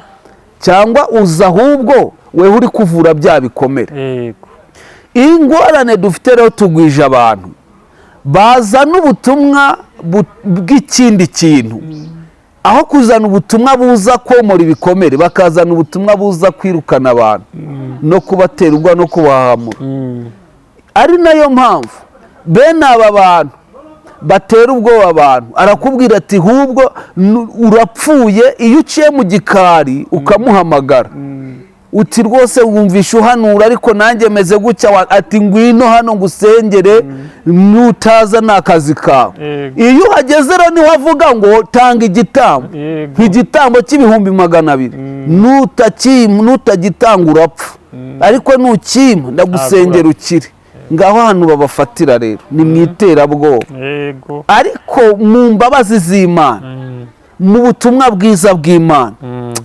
Cyangwa uza ahubwo weho uri kuvura bya bikomere? Ingorane dufite rero, tugwije abantu bazana ubutumwa bw'ikindi kintu. Aho kuzana ubutumwa buza komora ibikomere, bakazana ubutumwa buza kwirukana abantu no kubatera ubwoba no kubahamura. Ari nayo mpamvu bene aba bantu batera ubwoba abantu, arakubwira ati: "Hubwo urapfuye." Iyo uciye mu gikari ukamuhamagara uti: "Rwose wumvisha uhanura, ariko nanjye meze gutya," ati: "Ngwino hano ngusengere, nutaza ni akazi kawe." Iyo uhageze rero niho avuga ngo: "Tanga igitambo," nk'igitambo cy'ibihumbi 200, "Nutagitanga urapfa, ariko nukimpa ndagusengera ukire." Ngaho ahantu babafatira rero ni mu iterabwoba. Ariko mu mbabazi z'Imana, mu butumwa bwiza bw'Imana,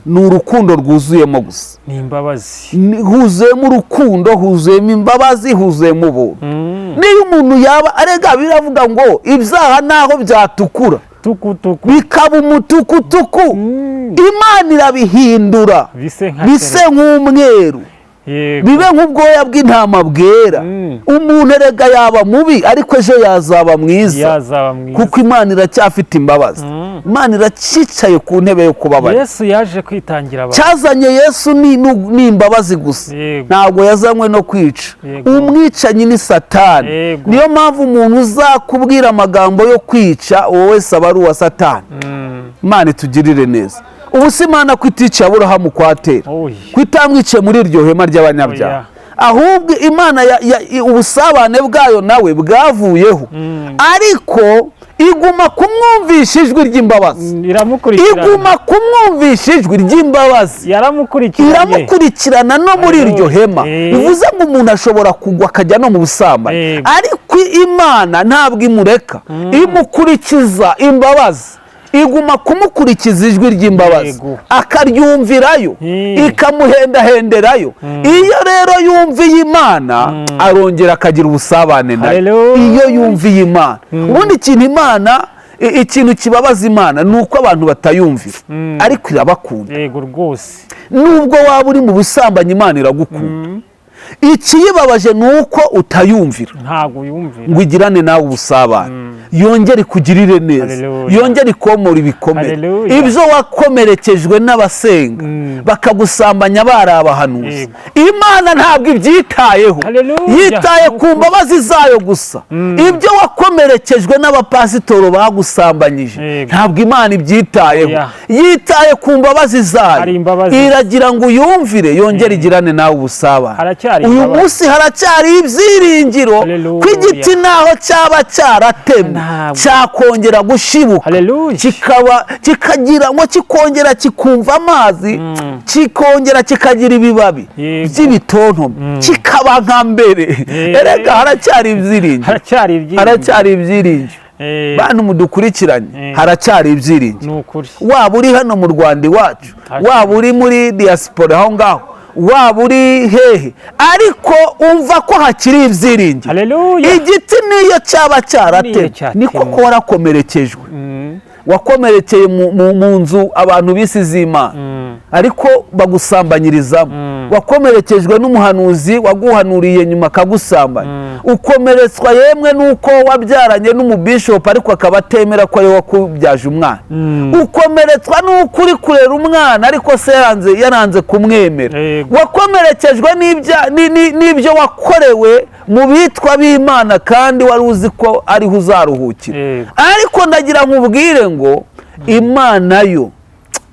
ni urukundo rwuzuyemo gusa. Ni imbabazi. Huzuyemo urukundo, huzuyemo imbabazi, huzuyemo ubuntu. Niyo umuntu yaba arega, biravuga ngo ibyaha naho byatukura tukutuku, bikaba umutukutuku, Imana irabihindura bise nka bise nk'umweru, bibe nk'ubwoya bw'intama bwera. Umuntu erega yaba mubi, ariko ejo yazaba mwiza, yazaba mwiza, kuko Imana iracyafite imbabazi. Imana iracyicaye ku ntebe yo kubabarira. Yesu yaje kwitangira abantu. Cyazanye Yesu ni imbabazi gusa. Ntabwo yazanywe no kwica. Umwicanyi ni Satani. Niyo mpamvu umuntu uzakubwira amagambo yo kwica, uwo wese aba ari uwa Satani. Imana itugirire neza. Ubu si Imana ko iticiye Aburahamu kwa Tera, Oya. ko itamwiciye muri iryo hema ry'abanyabyaha? Oya. Ahubwo Imana ubusabane bwayo nawe bwavuyeho, ariko iguma kumwumvisha ijwi ry'imbabazi. Iramukurikirana. Iguma kumwumvisha ijwi ry'imbabazi. Yaramukurikiranye. Iramukurikirana no muri iryo hema. Bivuze ngo umuntu ashobora kugwa akajya no mu busambanyi, ariko Imana ntabwo imureka, imukurikiza imbabazi, iguma kumukurikiza ijwi ry'imbabazi, akaryumvirayo, ikamuhendahenderayo. Iyo rero yumviye Imana, arongera akagira ubusabane nayo. Hallelujah. Iyo yumviye Imana, ubundi ikintu Imana ikintu kibabaza Imana ni uko abantu batayumvira, ariko irabakunda. Yego rwose. Nubwo waba uri mu busambanyi, Imana iragukunda. Ikiyibabaje ni uko utayumvira. Ntabwo uyumvira. Ngo igirane nawe ubusabane, yongere ikugirire neza, Hallelujah. yongere ikomore ibikomere. Hallelujah. Ibyo wakomerekejwe n'abasenga bakagusambanya bari abahanuzi, Imana ntabwo ibyitayeho. Hallelujah. Yitaye ku mbabazi zayo gusa. Ibyo wakomerekejwe n'abapasitoro bagusambanyije, ntabwo Imana ibyitayeho. Yitaye ku mbabazi zayo. Hari imbabazi. Iragira ngo uyumvire, yongere igirane nawe ubusabane. Haracyari Uyu imbabazi. munsi haracyari ibyiringiro Hallelujah. ko igiti naho cyaba cyaratemwe Ntabwo. cyakongera gushibuka, Hallelujah. kikaba kikagira ngo kikongera kikumva amazi, kikongera kikagira ibibabi by'ibitontome, kikaba nka mbere. Erega haracyari ibyiringiro. Haracyari ibyiringiro. Haracyari ibyiringiro. Bantu mudukurikiranye, haracyari ibyiringiro. Ni ukuri. Waba uri hano mu Rwanda iwacu, waba uri muri diaspora aho ngaho, waba uri hehe, ariko umva ko hakiri ibyiringiro. Haleluya. Igiti niyo cyaba cyaratemwe, Niyo cyatemwe. niko ko warakomerekejwe, wakomerekeye mu nzu abantu bisize Imana ariko bagusambanyirizamo, wakomerekejwe n'umuhanuzi waguhanuriye nyuma akagusambanya, ukomeretswa yemwe n'uko wabyaranye n'umubishopu ariko akaba atemera ko ariwe wakubyaje umwana, ukomeretswa n'uko uri kurera umwana ariko se yaranze kumwemera, wakomerekejwe n'ibyo wakorewe mu bitwa b'Imana kandi wari uzi ko ariho uzaruhukira. Ariko ndagira nkubwire ngo Imana yo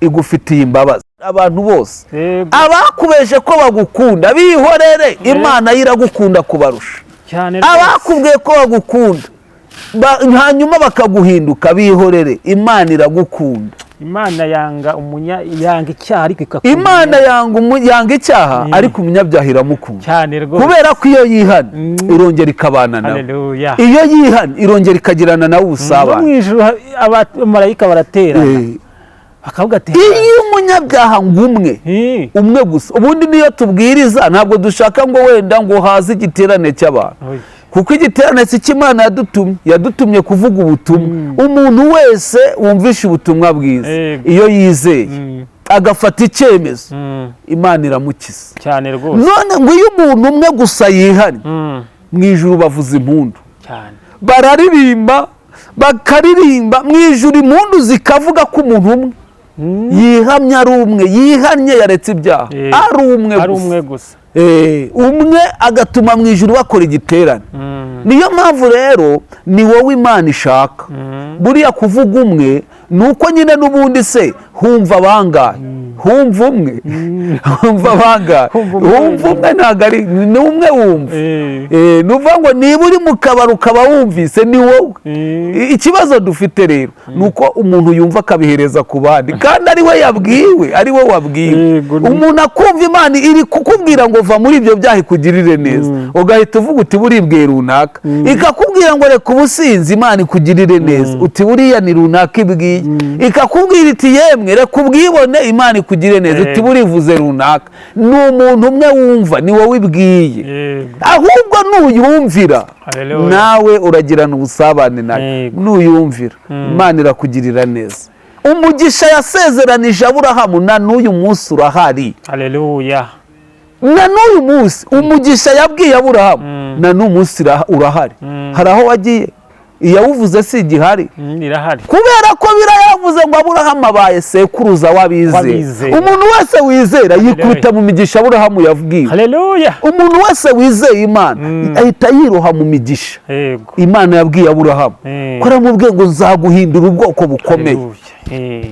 igufitiye imbabazi. Abantu bose abakubeje ko bagukunda, bihorere, Imana yo iragukunda kubarusha. Cyane rwose. Abakubwiye ko bagukunda hanyuma bakaguhinduka, bihorere, Imana iragukunda. Imana yanga icyaha ariko ikakunda. Imana yanga icyaha, ariko umunyabyaha iramukunda. Cyane rwose. Kubera ko iyo yihana irongera ikabana nawe. Haleluya. Iyo yihana irongera ikagirana nawe No mu ubusabane. ijuru abamarayika baraterana bakavuga ati Iyo umunyabyaha ngo umwe, umwe gusa. Ubundi niyo tubwiriza ntabwo dushaka ngo wenda ngo haze igiterane cy'abantu, Oya. kuko igiterane si cyo Imana yadutumye. Yadutumye kuvuga ubutumwa. Umuntu wese wumvisha ubutumwa bwiza, iyo yizeye agafata icyemezo, Imana iramukiza. Cyane rwose. None ngo iyo umuntu umwe gusa yihannye, mu ijuru bavuza impundu, Cyane. bararirimba, bakaririmba mu ijuru, impundu zikavuga ko umuntu umwe yihamye, ari umwe yihannye, yaretse ibyaha, ari umwe Ari gusa. umwe gusa. Umwe agatuma mu ijuru bakora igiterane. Niyo mpamvu rero ni wowe Imana ishaka. Buriya kuvuga umwe ni uko nyine n'ubundi se humva bangahe? Humva umwe, humva bangahe? Humva umwe. Humva umwe, ntabwo ari ni umwe wumva. Ni ukuvuga ngo niba uri mu kabari ukaba wumvise, ni wowe. Ikibazo dufite rero ni uko umuntu yumva akabihereza ku bandi kandi ari we yabwiwe, ari we wabwiwe. Umuntu akumva Imana iri kukubwira ngo va muri ibyo byaha ikugirire neza, ugahita uvuga uti buribwe runaka. Ikakubwira ngo reka ubusinzi, Imana ikugirire neza, uti buriya ni runaka ibwiye. Ikakubwira iti yemwe reka ubwibone, Imana ikugirire neza, uti burivuze runaka. Ni umuntu umwe wumva, ni wowe ibwiye. Ahubwo nuyumvira, Hallelujah. nawe uragirana ubusabane nawe. Nuyumvira, Imana irakugirira neza. Umugisha yasezeranije Aburahamu na n'uyu munsi urahari. Haleluya. Na n'uyu munsi umugisha yabwiye Aburahamu na n'uyu munsi urahari. Hari aho wagiye? Iyawuvuze si igihari? Irahari. Kubera ko birayavuze ngo Aburahamu abaye sekuruza w'abizera. W'abizera. Umuntu wese wizera yikubita mu migisha Aburahamu yabwiwe. Haleluya. Umuntu wese wizeye Imana ahita yiroha mu migisha Imana yabwiye Aburahamu, ko aramubwiye ngo nzaguhindura ubwoko bukomeye. Haleluya.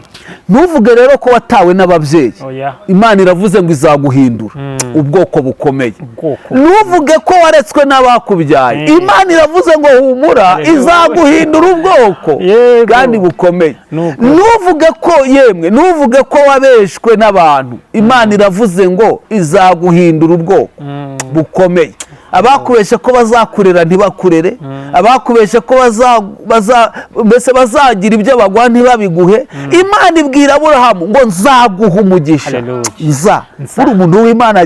Ntuvuge rero ko watawe n'ababyeyi. Oya. Imana iravuze ngo izaguhindura ubwoko bukomeye. Ubwoko. Ntuvuge ko waretswe n'abakubyaye. Imana iravuze ngo humura, Haleluya. izaguhindura ubwoko kandi bukomeye. Nuko. Ntuvuge ko yemwe, ntuvuge ko wabeshwe n'abantu. Imana iravuze ngo izaguhindura ubwoko bukomeye. Abakubeshe ko bazakurera ntibakurere, abakubeshe ko mbese bazagira ibyo baguha ntibabiguhe, Imana ibwira Aburahamu ngo nzaguha umugisha. Haleluya. Nza. Nza. Buri umuntu w'Imana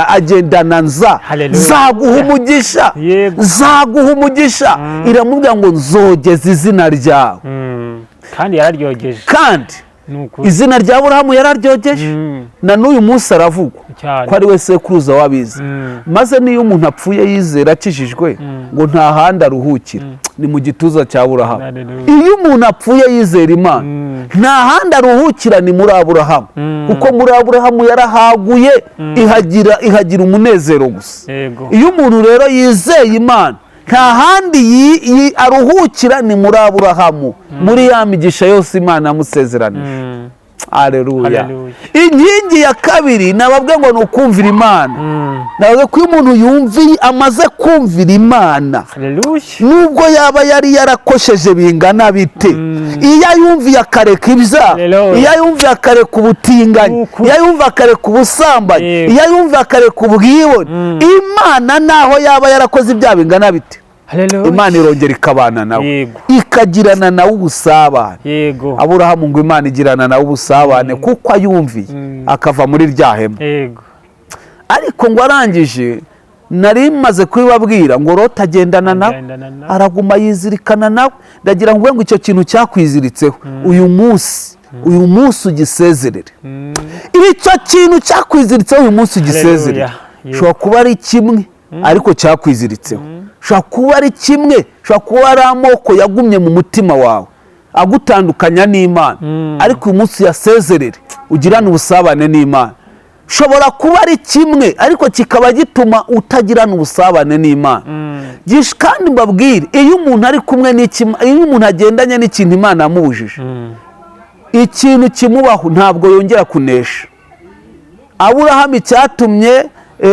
agendana nza. Haleluya. Nzaguha umugisha. Nzaguha umugisha. Iramubwira ngo nzogeza izina ryawe. Kandi yararyogeje. Kandi Ni ukuri. Izina rya Aburahamu yararyogeje, na n'uyu munsi aravugwa ko ari we sekuruza w'abize. Maze niyo umuntu apfuye yizera akijijwe, ngo nta handi aruhukira, ni mu gituza cya Aburahamu. Haleluya. Iyo umuntu apfuye yizera Imana, nta handi aruhukira, ni muri Aburahamu, kuko muri Aburahamu yarahaguye, ihagira umunezero gusa. Iyo umuntu rero yizeye Imana, nta handi aruhukira, ni muri Aburahamu, muri ya migisha yose Imana yamusezeranije. Aleluya. Haleluya. Inkingi ya kabiri nababwiye ngo ni ukumvira Imana. Nababwiye ko iyo umuntu yumviye, amaze kumvira Imana, Haleluya. nubwo yaba yari yarakosheje bingana bite, iyo ayumviye akareka ibyaha, Haleluya. iyo ayumviye akareka ubutinganyi, Ukuri. iyo ayumviye akareka ubusambanyi, iyo ayumviye akareka ubwibone, Imana naho yaba yarakoze ibyaha bingana bite, Haleluya. Imana irongera ikabana nawe, ikagirana nawe ubusabane. Aburahamu ngo Imana igirana nawe ubusabane kuko ayumviye, akava muri rya hema. Ariko ngo arangije, nari maze kubibabwira ngo Loti agendana nawe, Agendana nawe. araguma yizirikana nawe. Ndagira ngo icyo kintu cyakwiziritseho uyu munsi, uyu munsi ugisezerere. Icyo kintu cyakwiziritseho uyu munsi ugisezerere. Haleluya. Ushobora kuba ari kimwe ariko cyakwiziritseho, ushobora kuba ari kimwe, ushobora kuba ari amoko yagumye mu mutima wawe agutandukanya n'Imana, ariko uyu munsi uyasezerere, ugirane ubusabane n'Imana. Ushobora kuba ari kimwe ariko kikaba gituma utagirana ubusabane n'Imana. Kandi mbabwire, iyo umuntu ari kumwe n'ikima, iyo umuntu agendanye n'ikintu Imana yamubujije, ikintu kimubaho, ntabwo yongera kunesha. Aburahamu icyatumye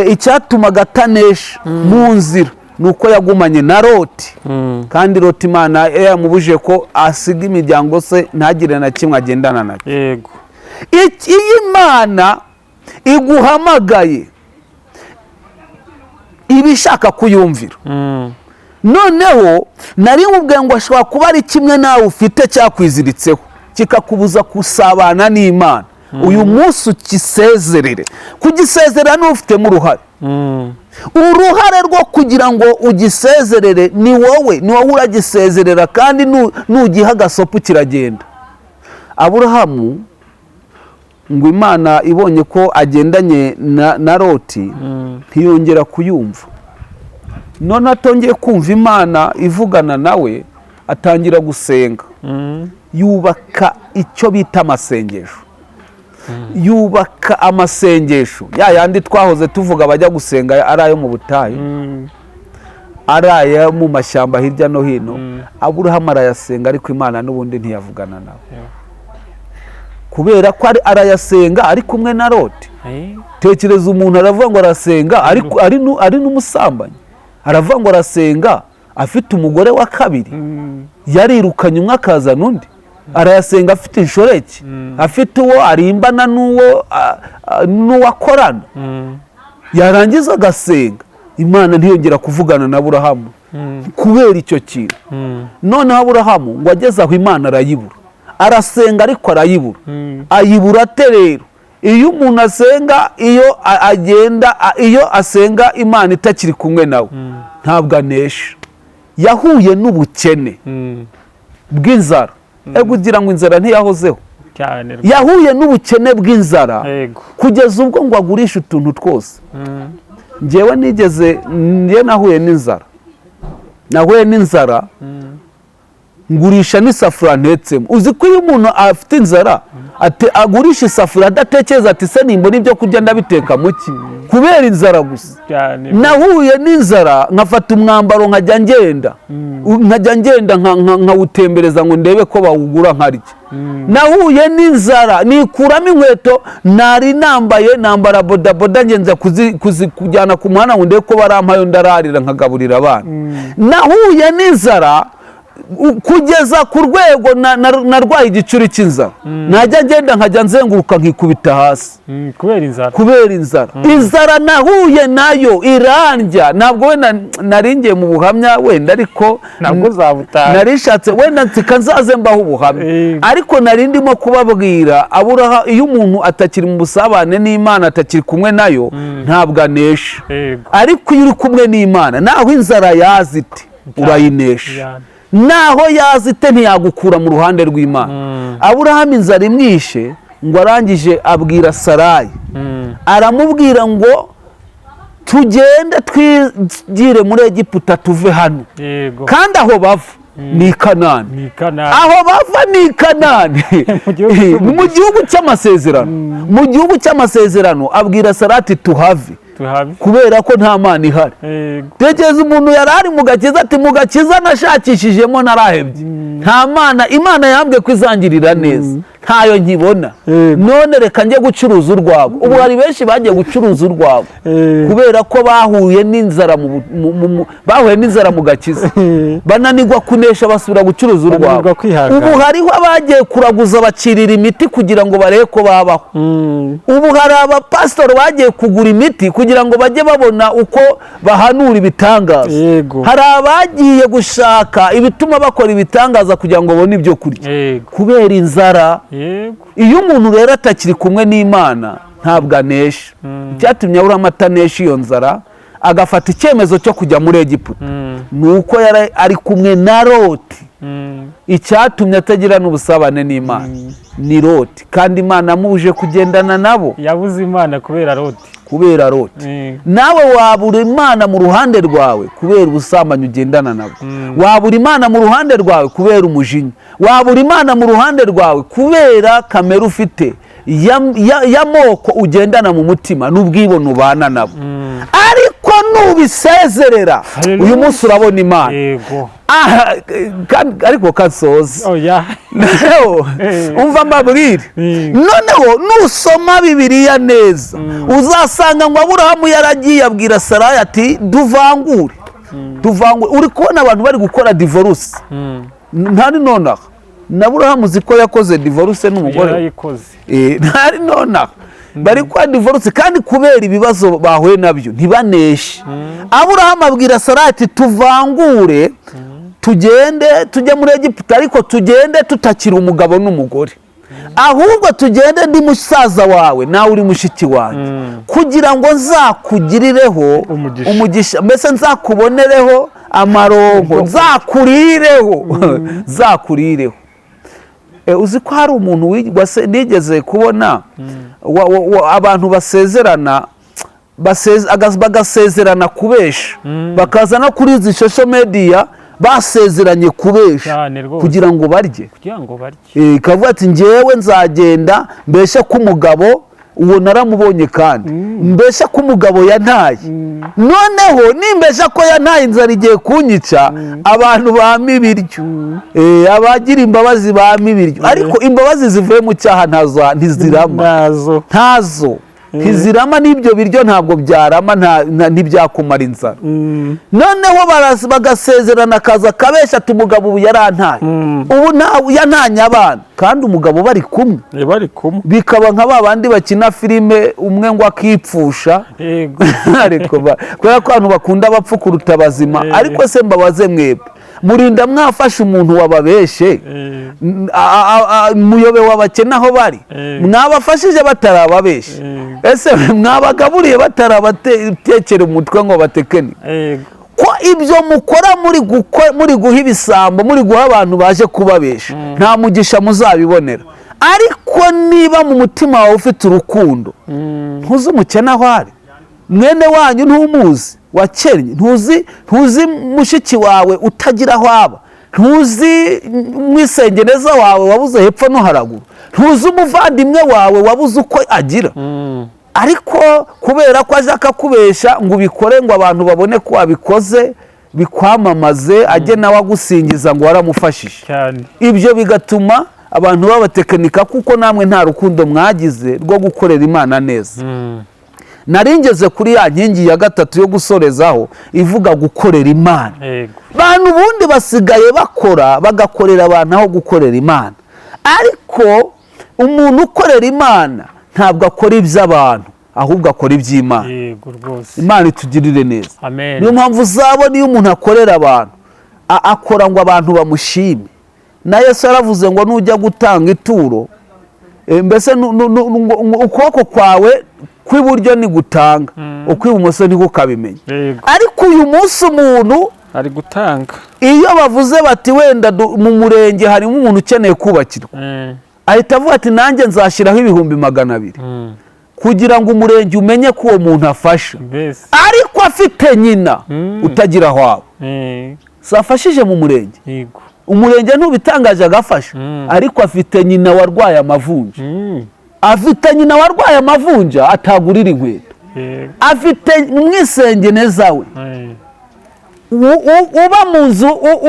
icyatumaga atanesha mu nzira ni uko yagumanye na Loti, kandi Loti Imana yamubujije ko asiga imiryango se, ntagire na kimwe agendana nacyo. Iyo Imana iguhamagaye, iba ishaka kuyumvira. Noneho nari nkubwiye ngo ashobora kuba ari kimwe nawe ufite cyakwiziritseho, kikakubuza gusabana n'Imana. Uyu munsi ukisezerere. Kugisezerera niba ufitemo uruhare, uruhare rwo kugira ngo ugisezerere ni wowe, ni wowe uragisezerera, kandi nugiha agasopo kiragenda. Aburahamu ngo Imana ibonye ko agendanye na Loti, ntiyongera kuyumva. None atongeye kumva Imana ivugana nawe, atangira gusenga, yubaka icyo bita amasengesho, yubaka amasengesho ya yandi twahoze tuvuga bajya gusenga, ari ayo mu butayu, ari ayo mu mashyamba hirya no hino. Aburahamu arayasenga, ariko Imana n'ubundi ntiyavugana nawe, kubera ko arayasenga ari kumwe na Loti. Tekereza, umuntu aravuga ngo arasenga ariko ari n'umusambanyi, aravuga ngo arasenga afite umugore wa kabiri, yarirukanye umwe akazana undi, arayasenga afite inshoreke, afite uwo arimbana n'uwo n'uwo akorana, yarangiza agasenga, Imana ntiyongera kuvugana na Aburahamu kubera icyo kintu. Noneho Aburahamu ngo ageze aho, Imana arayibura, arasenga ariko arayibura. Ayibura ate rero? Iyo umuntu asenga, iyo agenda, iyo asenga Imana itakiri kumwe nawe, ntabwo anesha. Yahuye n'ubukene bw'inzara. Ego, ugira ngo inzara ntiyahozeho? Cyane rwose. Yahuye n'ubukene bw'inzara, kugeza ubwo ngo agurishe utuntu twose. Njyewe nigeze, njye nahuye n'inzara, nahuye n'inzara, ngurisha n'isafuriya ntetsemo. Uzi ko iyo umuntu afite inzara agurisha isafuriya adatekereza ati: "Se nimbona ibyo kurya ndabiteka mu ki?" Kubera inzara gusa. Cyane. Nahuye n'inzara, nkafata umwambaro nkajya ngenda nkawutembereza ngo ndebe ko bawugura nkarya. Nahuye n'inzara, nikuramo inkweto nari nambaye, nambara bodaboda, ngenza kujyana ku muhanda ngo ndebe ko barampayo ndararira nkagaburira abana. Nahuye n'inzara kugeza ku rwego narwaye igicuri cy'inzara, najya ngenda nkajya nzenguruka nkikubita hasi. Kubera inzara. Kubera inzara. Inzara nahuye nayo irandya. Ntabwo wenda nari ngiye mu buhamya wenda, ariko Ntabwo uzabutaha. nari nshatse wenda nsika nzaze mbaho ubuhamya, ariko nari ndimo kubabwira Aburaha, iyo umuntu atakiri mu busabane n'Imana, atakiri kumwe nayo, ntabwo anesha. Ariko iyo uri kumwe n'Imana, naho inzara yaza ite, urayinesha. Cyane. Naho yazite ntiyagukura mu ruhande rw'Imana. Aburahamu inzara imwishe, ngo arangije abwira Sarayi, aramubwira ngo tugende twigire muri Egiputa tuve hano. Kandi aho bava ni i Kanani. Ni Kanani. Aho bava ni i Kanani. Mu gihugu cy'umugisha. Mu gihugu cy'amasezerano, mu gihugu cy'amasezerano. Abwira Sarati tuhave, Tuhave. kubera ko nta Mana ihari. Tekereza umuntu yari ari mu gakiza, ati mu gakiza nashakishijemo narahebye, nta Mana, Imana yambwiye ko izangirira neza ntayo nkibona, none reka njye gucuruza urwagwa. Ubu hari benshi bagiye gucuruza urwagwa kubera ko bahuye n'inzara bahuye n'inzara mu gakiza, bananirwa kunesha, basubira gucuruza urwagwa. Bananirwa kwihangana. Ubu hariho abagiye kuraguza, bacirira imiti kugira ngo barebe ko babaho. Ubu hari abapasitori bagiye kugura imiti kugira ngo bajye babona uko bahanura ibitangaza. Hari abagiye gushaka ibituma bakora ibitangaza kugira ngo babone ibyo kurya kubera inzara. Iyo umuntu rero atakiri kumwe n'Imana ntabwo anesha. Icyatumye Aburahamu atanesha iyo nzara agafata icyemezo cyo kujya muri Egiputa ni uko yari ari kumwe na Loti. Icyatumye atagira n'ubusabane n'Imana ni Loti, kandi Imana amubuje kugendana nabo. Yabuze Imana kubera Loti. Kubera Loti. Nawe wabura Imana mu ruhande rwawe kubera ubusambanyi ugendana nabwo, wabura Imana mu ruhande rwawe kubera umujinya, wabura Imana mu ruhande rwawe kubera kamere ufite y'amoko ugendana mu mutima n'ubwibone ubana nabo. Ariko nubisezerera, Hallelujah. uyu munsi urabona Imana. Aha, ariko kasoze. Oya. Noneho umva mbabwire. Noneho nusoma Bibiliya neza uzasanga ngo Aburahamu yaragiye abwira Sarayi ati duvangure, tuvangure. Uri kubona abantu bari gukora divorce ntari nonaha. Na Aburahamu uzi ko yakoze divorce n'umugore we? Yarayikoze. Ntari nonaha bari kwa divorce, kandi kubera ibibazo bahuye nabyo ntibaneshe. Aburahamu abwira Sarayi ati tuvangure, tugende tujye muri Egiputa, ariko tugende tutakiri umugabo n'umugore, ahubwo tugende ndi musaza wawe nawe uri mushiki wanjye, kugira ngo nzakugirireho Umugisha. umugisha, mbese nzakubonereho amaronko, nzakurireho, nzakurireho. Uzi ko hari umuntu nigeze kubona abantu basezerana, bagasezerana kubesha, bakaza no kuri izi social media basezeranye kubesha Cyane rwose. kugira ngo barye. Kugira ngo barye. Ikavuga ati njyewe nzagenda mbeshe ko umugabo uwo naramubonye, kandi mbeshe ko umugabo yantaye, noneho nimbesha ko yantaye inzara igiye kunyica, abantu bampa ibiryo. Abagira imbabazi bampa ibiryo. Ariko imbabazi zivuye mu cyaha ntazo, ntizirama. Nazo. Ntazo, ntizirama, n'ibyo biryo ntabwo byarama, ntibyakumara inzara. Noneho bagasezerana, akaza akabeshya ati umugabo ubu yarantaye, ubu yantanye abana, kandi umugabo bari kumwe. Bari kumwe. Bikaba nka ba bandi bakina filime, umwe ngo akipfusha. Ariko kubera ko abantu bakunda abapfu kuruta abazima. Ariko se mbabaze mwebwe, murinda mwafashe umuntu wababeshe, muyobe wabakene aho bari? Mwabafashije batarababeshe? Ese mwabagaburiye batarabatekera umutwe ngo batekene? Ko ibyo mukora muri guha ibisambo, muri guha abantu baje kubabesha, nta mugisha muzabibonera. Ariko niba mu mutima wawe ufite urukundo, ntuzi umukene aho ari, mwene wanyu ntumuzi wakennye, ntuzi mushiki wawe utagira aho aba, ntuzi mwisengeneza wawe wabuze hepfo no haraguru, ntuzi umuvandimwe wawe wabuze uko agira, ariko kubera ko aje akakubesha ngo ubikore ngo abantu babone ko wabikoze, bikwamamaze, ajye nawe agusingiza ngo waramufashije. Ibyo bigatuma abantu babatekinika, kuko namwe nta rukundo mwagize rwo gukorera Imana neza. Nari ngeze kuri ya nkingi ya gatatu yo gusorezaho ivuga gukorera Imana. Bantu ubundi basigaye bakora, bagakorera abantu aho gukorera Imana. Ariko umuntu ukorera Imana ntabwo akora iby'abantu, ahubwo akora iby'Imana. Yego rwose. Imana itugirire neza. Amen. Niyo mpamvu uzabona iyo umuntu akorera abantu, akora ngo abantu bamushime. Na Yesu yaravuze ngo nujya gutanga ituro, mbese ngo ukuboko kwawe kw'iburyo nigutanga, ukw'ibumoso ntikukabimenya. Ariko uyu munsi umuntu Ari gutanga. Iyo bavuze bati wenda mu murenge harimo umuntu ukeneye kubakirwa, ahita avuga ati nanjye nzashyiraho 200,000 kugira ngo umurenge umenye ko uwo muntu afasha. Ariko afite nyina utagira aho aba. Safashije mu murenge. Umurenge ntubitangaje agafasha, ariko afite nyina warwaye amavunja. Afite nyina warwaye amavunja atagurira inkweto. Afite umwisengeneza we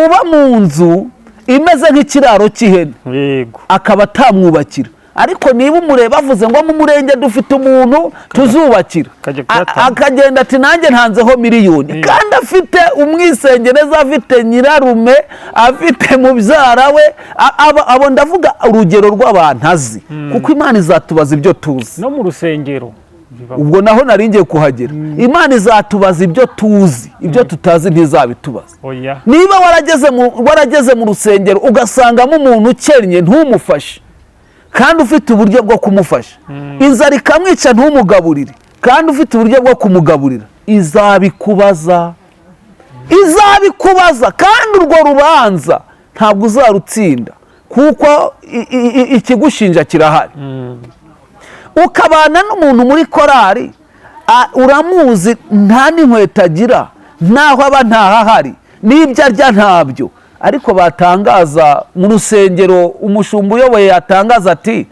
uba mu nzu imeze nk'ikiraro cy'ihene, akaba atamwubakira. Ariko niba umureba avuze ngo mu murenge dufite umuntu tuzubakira, akagenda ati nanjye ntanzeho miliyoni, kandi afite umwisengereza, afite nyirarume, afite mubyara we, abo ndavuga urugero rw'abantu azi, kuko Imana izatubaza ibyo tuzi. No mu rusengero ubwo naho nari ngiye kuhagera. Imana izatubaza ibyo tuzi, ibyo tutazi ntizabitubaza. Niba warageze mu rusengero ugasangamo umuntu ukennye ntumufashe, kandi ufite uburyo bwo kumufasha, inzara ikamwica ntumugaburire, kandi ufite uburyo bwo kumugaburira, izabikubaza. Izabikubaza, kandi urwo rubanza ntabwo uzarutsinda, kuko ikigushinja kirahari. Ukabana n'umuntu muri korari, uramuzi nta n'inkweto agira, ntaho aba ntahahari, n'ibyo arya ntabyo, ariko batangaza mu rusengero, umushumba uyoboye yatangaza ati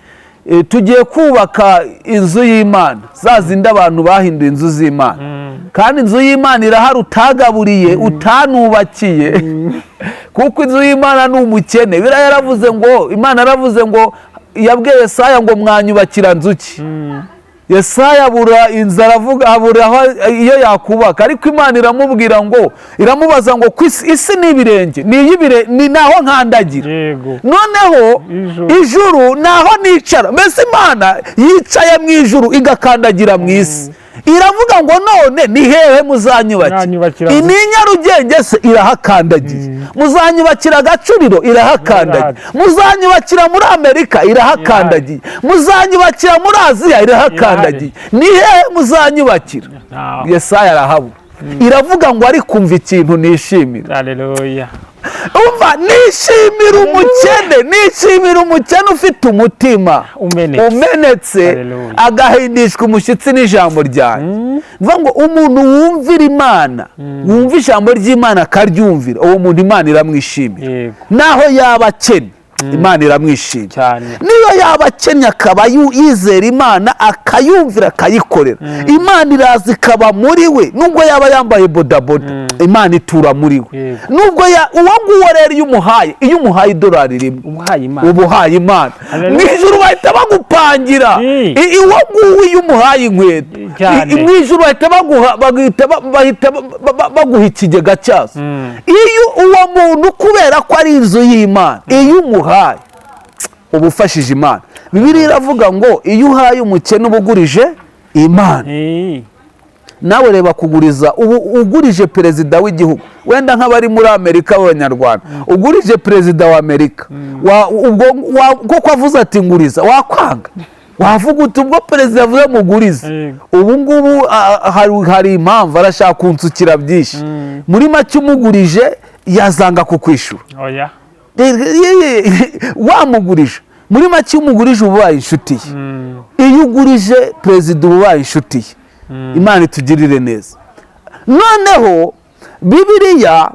tugiye kubaka inzu y'Imana, za zindi abantu bahinduye inzu z'Imana, kandi inzu y'Imana irahari utagaburiye, utanubakiye, kuko inzu y'Imana ni umukene. Biriya yaravuze ngo, Imana yaravuze ngo, yabwiye Yesaya ngo mwanyubakira nzu ki? Yesaya abura inzara, avuga abura aho iyo yakubaka, ariko Imana iramubwira ngo, iramubaza ngo isi ni ibirenge, ni iy'ibire, ni naho nkandagira. Noneho ijuru naho nicara. Mbese Imana yicaye mu ijuru igakandagira mu isi. Iravuga ngo none ni hehe muzanyubakira? Ni Nyarugenge se irahakandagiye. Muzanyubakira Gacuriro irahakandagiye. Muzanyubakira muri Amerika irahakandagiye. Muzanyubakira muri Aziya irahakandagiye. Ni hehe muzanyubakira? Yesaya arahabura. Iravuga ngo ari kumva ikintu nishimira. Haleluya. Umva, nishimira umukene, nishimira umukene ufite umutima umenetse, agahindishwa umushyitsi n'ijambo ryanjye. Mvuga ngo umuntu wumvira Imana, wumva ijambo ry'Imana akaryumvira, uwo muntu Imana iramwishimira. Naho yaba akennye, Imana iramwishimira. Niyo yaba akennye akaba yizera Imana, akayumvira, akayikorera, Imana iraza ikaba muri we. Nubwo yaba yambaye bodaboda, Imana itura muri we. Nubwo uwo nguwo rero iyo umuhaye idolari rimwe, ubuhaye Imana. Mu ijuru bahita bagupangira. Uwo nguwo iyo umuhaye inkweto, mu ijuru bahita baguha ikigega cyazo. Iyo uwo muntu kubera ko ari inzu y'Imana, iyo umuhaye uba ufashije Imana. Bibiliya iravuga ngo iyo uhaye umukene uba ugurije Imana. Nawe reba kuguriza, ubu ugurije perezida w'igihugu, wenda nk'abari muri Amerika b'Abanyarwanda, ugurije perezida wa Amerika, kuko avuze ati nguriza, wakwanga? Wavuga uti ubwo perezida avuze mugurize. Ubu ngubu hari impamvu arashaka kunsukira byinshi. Muri make umugurije yazanga kukwishura. Wamugurije muri make umugurije uba ubaye inshuti ye. Iyo ugurije perezida uba ubaye inshuti ye. Imana itugirire neza. Noneho Bibiliya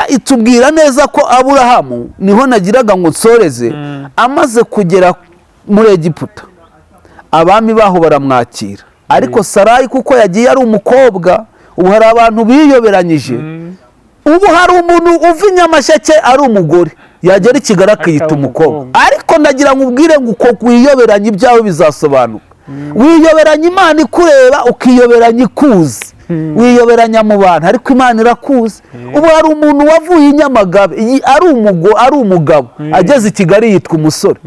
itubwira neza ko Aburahamu, niho nagiraga ngo nsoreze, amaze kugera muri Egiputa abami baho baramwakira. Ariko Sarayi kuko yagiye ari umukobwa, ubu hari abantu biyoberanyije. Ubu hari umuntu uva i Nyamasheke ari umugore, yagera i Kigali akiyita umukobwa. Ariko ndagira ngo ubwire ngo uko wiyoberanya ibyawe bizasobanuka. Wiyoberanya Imana ikureba, ukiyoberanya ikuzi, wiyoberanya mu bantu, ariko Imana irakuzi. Ubu hari umuntu wavuye i Nyamagabe ari umugabo, ageze i Kigali yitwa umusore.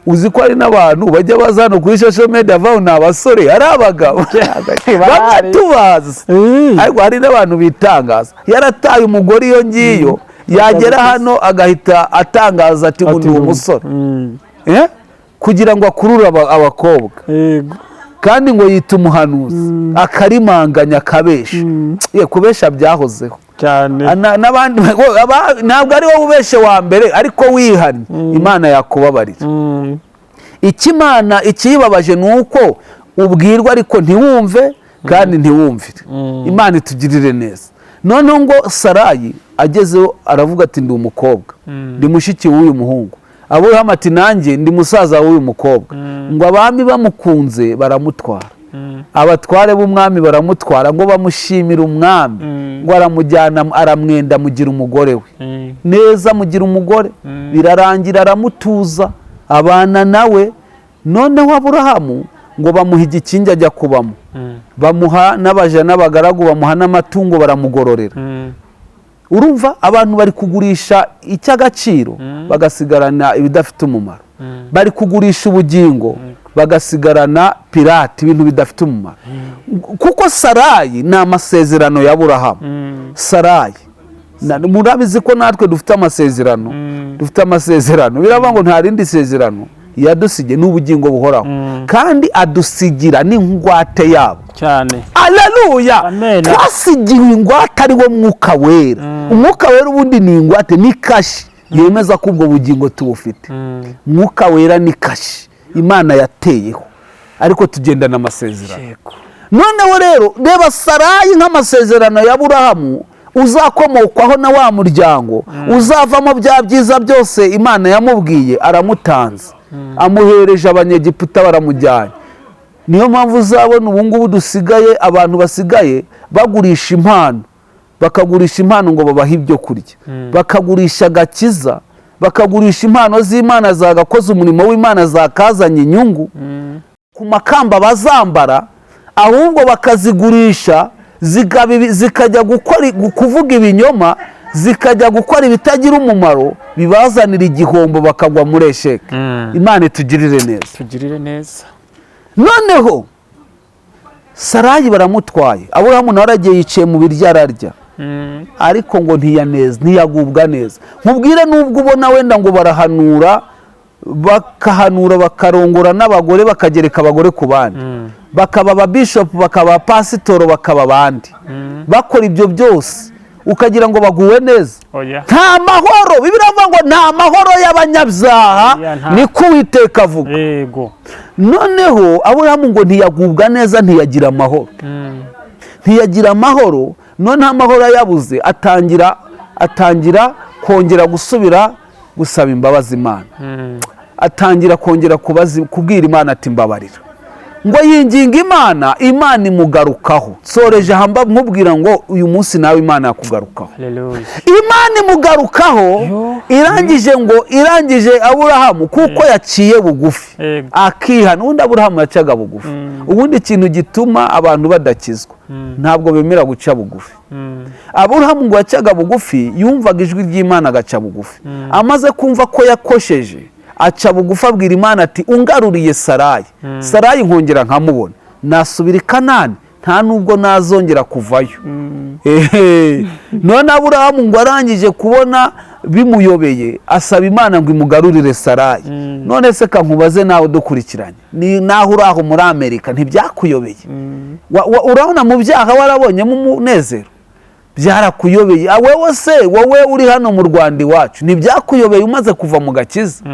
Uzi ko hari n'abantu bajya baza hano kuri social media bavuga ni abasore, ari abagabo, bamwe tubazi. Ariko hari n'abantu bitangaza, yarataye umugore iyo ngiyo, yagera hano agahita atangaza ati ngo ni umusore, kugira ngo akurure abakobwa. Kandi ngo yita umuhanuzi, akarimanganya akabesha. Kubesha byahozeho. Cyane. N'abandi ntabwo ari wowe ubeshe wa mbere, ariko wihannye Imana yakubabarira. Icyo Imana ikiyibabaje ni uko ubwirwa ariko ntiwumve kandi ntiwumvire. Imana itugirire neza. Noneho ngo Sarayi agezeho aravuga ati: "Ndi umukobwa, ndi mushiki w'uyu muhungu." Aburahamu ati: "Nanjye ndi musaza w'uyu mukobwa." Ngo abami bamukunze baramutwara, abatware b'umwami baramutwara, ngo bamushimira umwami, ngo aramujyana, aramwenda, amugira umugore we neza, amugira umugore. Birarangira aramutuza, abana nawe. Noneho Aburahamu ngo bamuha igikingi ajya kubamo, bamuha n'abaja n'abagaragu, bamuha n'amatungo, baramugororera. Urumva abantu bari kugurisha icy'agaciro bagasigarana ibidafite umumaro, bari kugurisha ubugingo bagasigarana pirate, ibintu bidafite umumaro. Kuko Sarayi ni amasezerano ya Aburahamu. Sarayi, murabizi ko natwe dufite amasezerano, dufite amasezerano. Biravuga ngo nta rindi sezerano yadusigiye, ni ubugingo buhoraho, kandi adusigira n'ingwate yabo. Cyane. Aleluya! Amen. Twasigiwe ingwate, ari wo Mwuka Wera. Umwuka Wera ubundi ni ingwate, ni kashe yemeza ko ubwo bugingo tubufite. Mwuka Wera ni kashe Imana yateyeho, ariko tugendana amasezerano. Noneho rero reba Sarayi nk'amasezerano ya Aburahamu uzakomokwaho na wa muryango uzavamo bya byiza byose Imana yamubwiye. Aramutanze, amuhereje Abanyegiputa, baramujyanye. Niyo mpamvu uzabona ubu ngubu dusigaye, abantu basigaye bagurisha impano, bakagurisha impano ngo babahe ibyo kurya, bakagurisha agakiza, bakagurisha impano z'Imana zagakoze umurimo w'Imana, zakazanye inyungu ku makamba bazambara, ahubwo bakazigurisha zikajya gukora kuvuga ibinyoma, zikajya gukora ibitagira umumaro bibazanira igihombo, bakagwa muri esheke. Imana itugirire neza. Tugirire neza. Noneho Sarayi baramutwaye, Aburahamu nawe aragiye, yicaye mu biryo ararya, ariko ngo ntiyaneza, ntiyagubwa neza. Nkubwire, nubwo ubona wenda ngo barahanura, bakahanura, bakarongora n'abagore, bakagereka abagore ku bandi, bakaba ababishopu, bakaba abapasitoro, bakaba abandi, bakora ibyo byose ukagira ngo baguwe neza. Oya. Nta mahoro. Bibiliya iravuga ngo nta mahoro y'abanyabyaha, Oya, niko Uwiteka avuga. Noneho Aburahamu ngo ntiyagubwa neza, ntiyagira amahoro, ntiyagira amahoro. Noneho amahoro ayabuze, atangira kongera gusubira gusaba imbabazi Imana, atangira kongera kubwira Imana ati: "Mbabarira." Ngo yinginga Imana, Imana imugarukaho. Nsoreje aha nkubwira ngo uyu munsi nawe Imana yakugarukaho. Haleluya. Imana imugarukaho. Yo. Irangije ngo irangije Aburahamu kuko yaciye bugufi, akihana. Ubundi Aburahamu yacaga bugufi. Ubundi ikintu gituma abantu badakizwa, ntabwo bemera guca bugufi. Aburahamu ngo yacaga bugufi, yumvaga ijwi ry'Imana agaca bugufi. Amaze kumva ko yakosheje, aca bugufi, abwira Imana ati: "Ungaruriye Sarayi, Sarayi nkongera nkamubona, nasubira i Kanani, nta nubwo nazongera kuvayo." Ehe. None Aburahamu ngo arangije kubona bimuyobeye, asaba Imana ngo imugarurire Sarayi. None se kankubaze nawe dukurikiranye, ni naho uri aho muri Amerika, ntibyakuyobeye? Urabona mu byaha warabonyemo umunezero? Byarakuyobeye. Wewe se, wowe uri hano mu Rwanda iwacu, ntibyakuyobeye umaze kuva mu gakiza?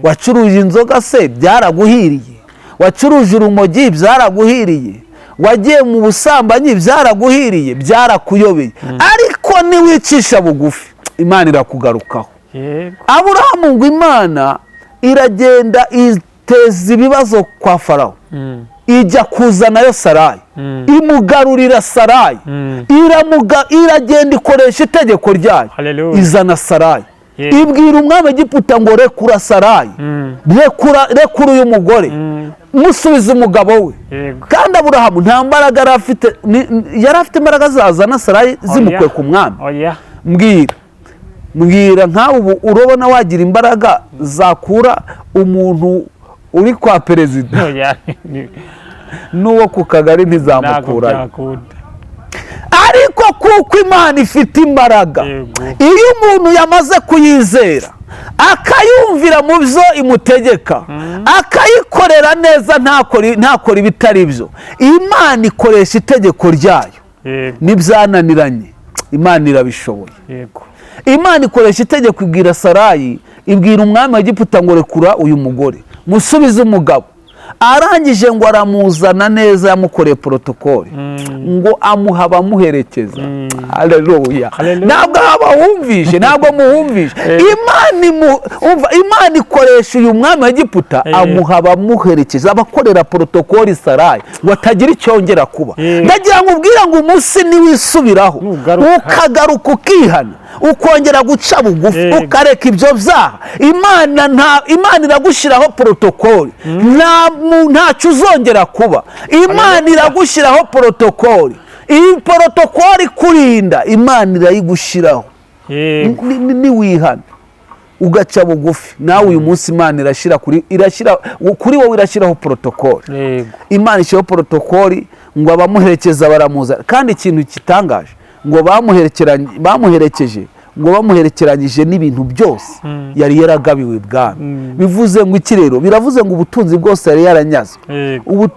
Wacuruje inzoga se, byaraguhiriye? Wacuruje urumogi, byaraguhiriye? Wagiye mu busambanyi, byaraguhiriye? Byarakuyobeye. Ariko niwicisha bugufi, Imana irakugarukaho. Aburahamu ngo Imana iragenda iteza ibibazo kwa Farawo, ijya kuzanayo Sarayi, imugarurira Sarayi. Iragenda ikoresha itegeko ryayo, Haleluya. izana Sarayi, ibwira umwami Egiputa ngo: "Rekura Sarayi, rekura, rekura uyu mugore, musubize umugabo we." Kandi Aburahamu nta mbaraga yari afite. Yari afite imbaraga zazana Sarayi zimukuye ku mwami? Oya. Mbwira, mbwira, nkawe ubu urabona wagira imbaraga zakura umuntu uri kwa perezida? Oya. N'uwo ku kagari Ntabwo ntizamukurayo. byakunda. Ariko kuko Imana ifite imbaraga, iyo umuntu yamaze kuyizera, akayumvira mu byo imutegeka, akayikorera neza, ntakore ibitari byo, Imana ikoresha itegeko ryayo. N'ibyananiranye Imana irabishoboye. Yego. Imana ikoresha itegeko, ibwira Sarayi, ibwira umwami wa Egiputa ngo rekura uyu mugore, musubize umugabo. Arangije ngo aramuzana neza, yamukoreye protokole, ngo amuha abamuherekeza. Haleluya! Haleluya. Ntabwo abahumvishe, ntabwo muhumvishe. Imana ikoresha uyu mwami wa Egiputa, amuha abamuherekeza, abakorera protokole Sarayi, ngo atagira icyongera kuba. Ndagira ngo ubwire ngo umunsi niwisubiraho, Nugaruka. ukagaruka, ukihana, ukongera guca bugufi, ukareka ibyo byaha, Imana nta Imana iragushyiraho protokoli, ntacyo uzongera kuba. Imana iragushyiraho protokoli. Iyi protokoli ikurinda, Imana irayigushyiraho. Niwihana ugaca bugufi, nawe uyu munsi Imana irashyira kuri wowe, irashyiraho protokoli. Imana ishyiraho protokoli ngo abamuherekeza baramuza. Kandi ikintu kitangaje, ngo bamuherekeje, ngo bamuherekeranyije n'ibintu byose yari yaragabiwe ibwami. Bivuze ngo iki rero? Biravuze ngo ubutunzi bwose yari yaranyazwe,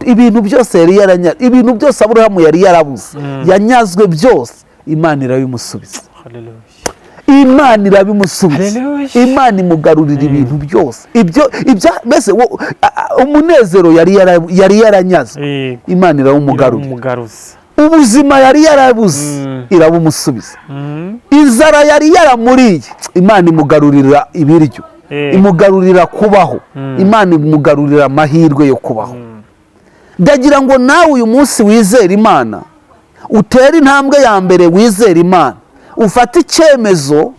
ibintu byose yari yaranyazwe, ibintu byose Aburahamu yari yarabuze, yanyazwe byose, Imana irabimusubiza. Haleluya. Imana irabimusubiza. Haleluya. Imana imugarurira ibintu byose, ibyo mbese umunezero yari yaranyazwe, Imana irawumugarurira. Iramugaruza. Ubuzima yari yarabuze, irabumusubiza. Inzara yari yaramuriye, Imana imugarurira ibiryo, imugarurira kubaho, Imana imugarurira amahirwe yo kubaho. Ndagira ngo nawe uyu munsi wizere Imana, utere intambwe ya mbere, wizere Imana, ufate icyemezo.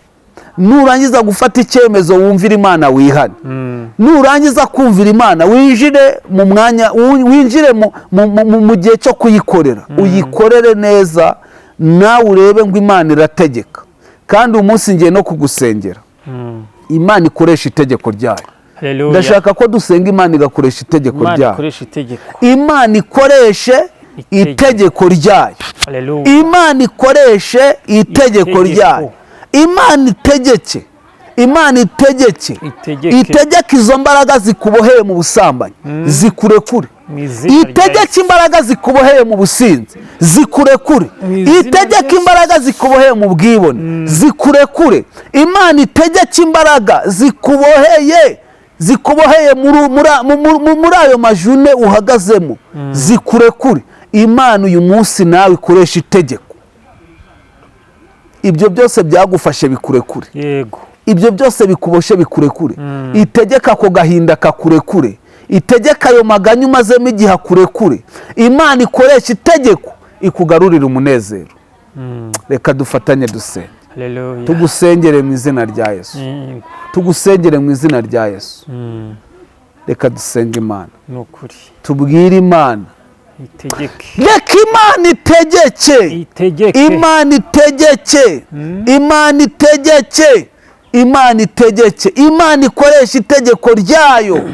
Nurangiza gufata icyemezo, wumvire Imana, wihane. Nurangiza kumvira Imana, winjire mu mwanya, winjire mu gihe cyo kuyikorera, uyikorere neza, nawe urebe ngo Imana irategeka. Kandi umunsi ngiye no kugusengera, Imana ikoresha itegeko ryayo. Haleluya. Ndashaka ko dusenga, Imana igakoresha itegeko Imana ryayo. ikoresha itegeko. Imana ikoreshe Itegeko. itegeko ryayo. Haleluya. Imana ikoreshe itegeko Itegeko. ryayo. Imana itegeke, Imana itegeke. Itegeke. Itegeke izo mbaraga zikuboheye mu busambanyi zikurekure. Mu izina rya Itegeke imbaraga zikuboheye mu businzi zikurekure. Mu izina rya Itegeke Yesu. imbaraga zikuboheye mu bwibone zikurekure. Imana itegeke imbaraga zikuboheye muri ayo majune uhagazemo zikurekure. Imana uyu munsi nawe ikoresha itegeko, ibyo byose byagufashe bikurekure. Ibyo byose bikuboshe bikurekure. Itegeka ako gahinda kakurekure, itegeka ayo maganya umazemo igihe akurekure. Imana ikoresha itegeko ikugarurira umunezero. Reka dufatanye dusenge. Haleluya. Tugusengere mu izina rya Yesu. Tugusengere mu izina rya Yesu. Reka dusenge Imana. Ni ukuri. Tubwire Imana. Itegeke. Reka Imana itegeke. Itegeke. Imana itegeke, Imana itegeke, Imana itegeke. Imana ikoresha itegeko ryayo,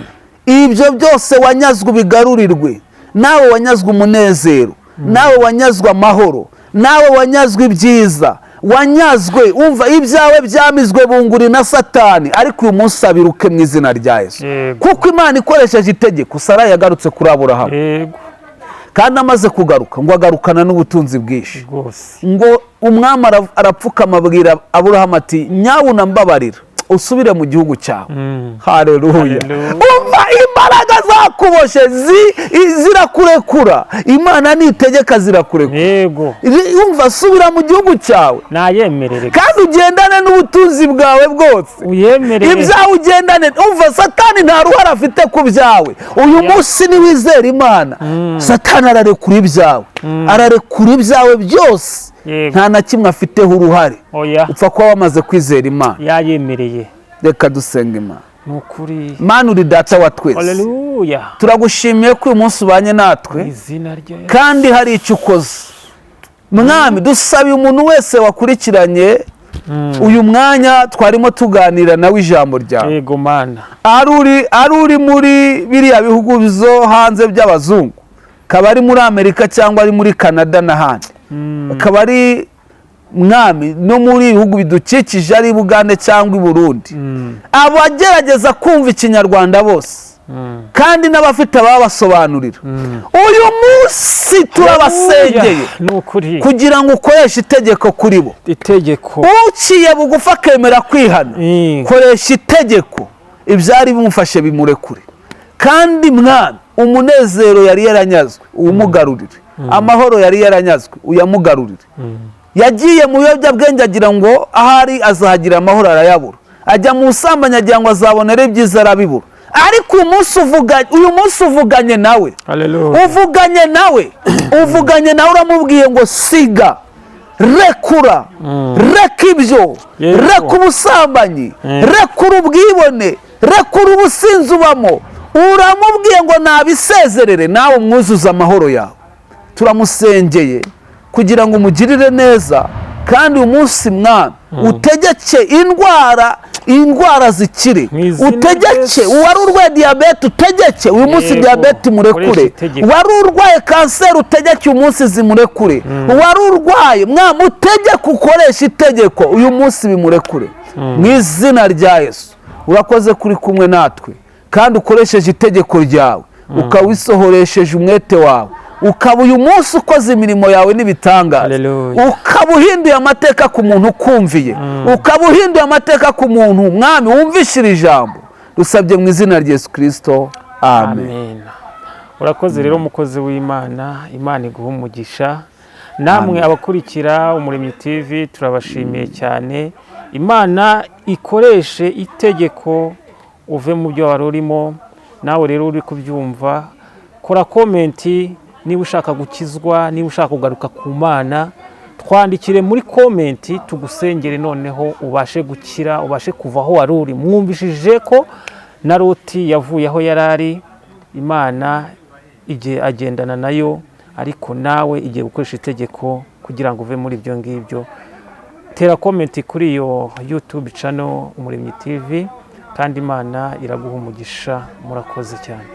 ibyo byose wanyazwe ubigarurirwe. Nawe wanyazwe umunezero, nawe wanyazwe amahoro, nawe wanyazwe ibyiza, wanyazwe, umva, ibyawe byamizwe bunguri na Satani, ariko uyu munsi abiruke mu izina rya Yesu. Kuko Imana ikoresheje itegeko, Sara yagarutse kuri Aburahamu. Kandi amaze kugaruka, ngo agarukana n'ubutunzi bwinshi. Ngo umwami arapfukama, abwira Aburahamu ati: "Nyabuna mbabarira usubire mu gihugu cyawe." Haleluya! Haleluya. Umva, imbaraga zakuboshe zirakurekura. Imana nitegeka zirakurekura. Umva, subira mu gihugu cyawe. Nayemerere. Kandi ugendane n'ubutunzi bwawe bwose. Uyemerere. Ibyawe ugendane. Umva, Satani nta ruhare afite ku byawe uyu munsi. Niwizera Imana, Satani ararekura ibyawe, ararekura ibyawe byose. Nta na kimwe afiteho uruhare. Oya. Upfa kuba wamaze kwizera Imana. Yayemereye. Reka dusenga Imana. Ni ukuri. Mana, uri Data wa twese. Haleluya. Turagushimiye ko uyu munsi ubanye natwe, Izina rya Yesu. kandi hari icyo ukoze. Mwami, dusabiye umuntu wese wakurikiranye uyu mwanya twarimo tuganira nawe ijambo ryawe. Yego Mana. Ari uri muri biriya bihugu byo hanze by'abazungu, akaba ari muri Amerika cyangwa ari muri Canada n'ahandi, akaba ari, Mwami, no muri ibihugu bidukikije, ari i Bugande cyangwa i Burundi, abagerageza kumva Ikinyarwanda bose. Kandi n'abafite ababasobanurira, uyu munsi turabasengeye Ni ukuri. kugira ngo ukoreshe itegeko kuri bo. Itegeko. Uciye bugufi akemera kwihana, koresha itegeko, ibyari bimufashe bimurekure. Kandi Mwami, umunezero yari yaranyazwe uwumugarurire, amahoro yari yaranyazwe uyamugarurire. Yagiye mu biyobyabwenge agira ngo ahari azahagira amahoro, arayabura. Ajya mu busambanyi agira ngo azabonere ibyiza, arabibura. Ariko uyu munsi uvuganye nawe. Haleluya. Uvuganye nawe, uvuganye nawe, uramubwiye ngo siga, rekura, reka ibyo, reka ubusambanyi, rekura ubwibone, rekura ubusinzi ubamo. Uramubwiye ngo nabisezerere, nawe umwuzuze amahoro yawe. Turamusengeye kugira ngo umugirire neza. Kandi uyu munsi, Mwami, utegeke indwara, indwara zikire. Mu izina Utegeke Yesu. uwari urwaye diyabete, utegeke uyu munsi diyabete murekure. Ukoreshe itegeko. Uwari urwaye kanseri, utegeke uyu munsi zimurekure. Uwari urwaye, Mwami, utegeke, ukoreshe itegeko uyu munsi bimurekure mu izina rya Yesu. Urakoze kuri kumwe natwe, kandi ukoresheje itegeko ryawe, ukaba wisohoresheje umwete wawe, ukaba uyu munsi ukoze imirimo yawe n'ibitangaza, Haleluya. ukaba uhinduye amateka ku muntu ukumviye, ukaba uhinduye amateka ku muntu, Mwami, wumvishira ijambo. Dusabye mu izina rya Yesu Kirisito, amen. Amen. Urakoze rero, umukozi w'Imana. Imana iguha umugisha. Namwe abakurikira Umuremyi TV, turabashimiye cyane. Imana ikoreshe itegeko uve mu byo wari urimo. Nawe rero uri kubyumva, kora comment niba ushaka gukizwa, niba ushaka kugaruka ku Mana. Twandikire muri comment tugusengere, noneho ubashe gukira, ubashe kuva aho wari uri. Mwumvishije ko na Loti yavuye aho yari ari, Imana igihe agendana nayo. Ariko nawe igiye gukoresha itegeko kugira ngo uve muri ibyo ngibyo. Tera comment kuri iyo YouTube channel Umuremyi TV, kandi Imana iraguha umugisha. Murakoze cyane.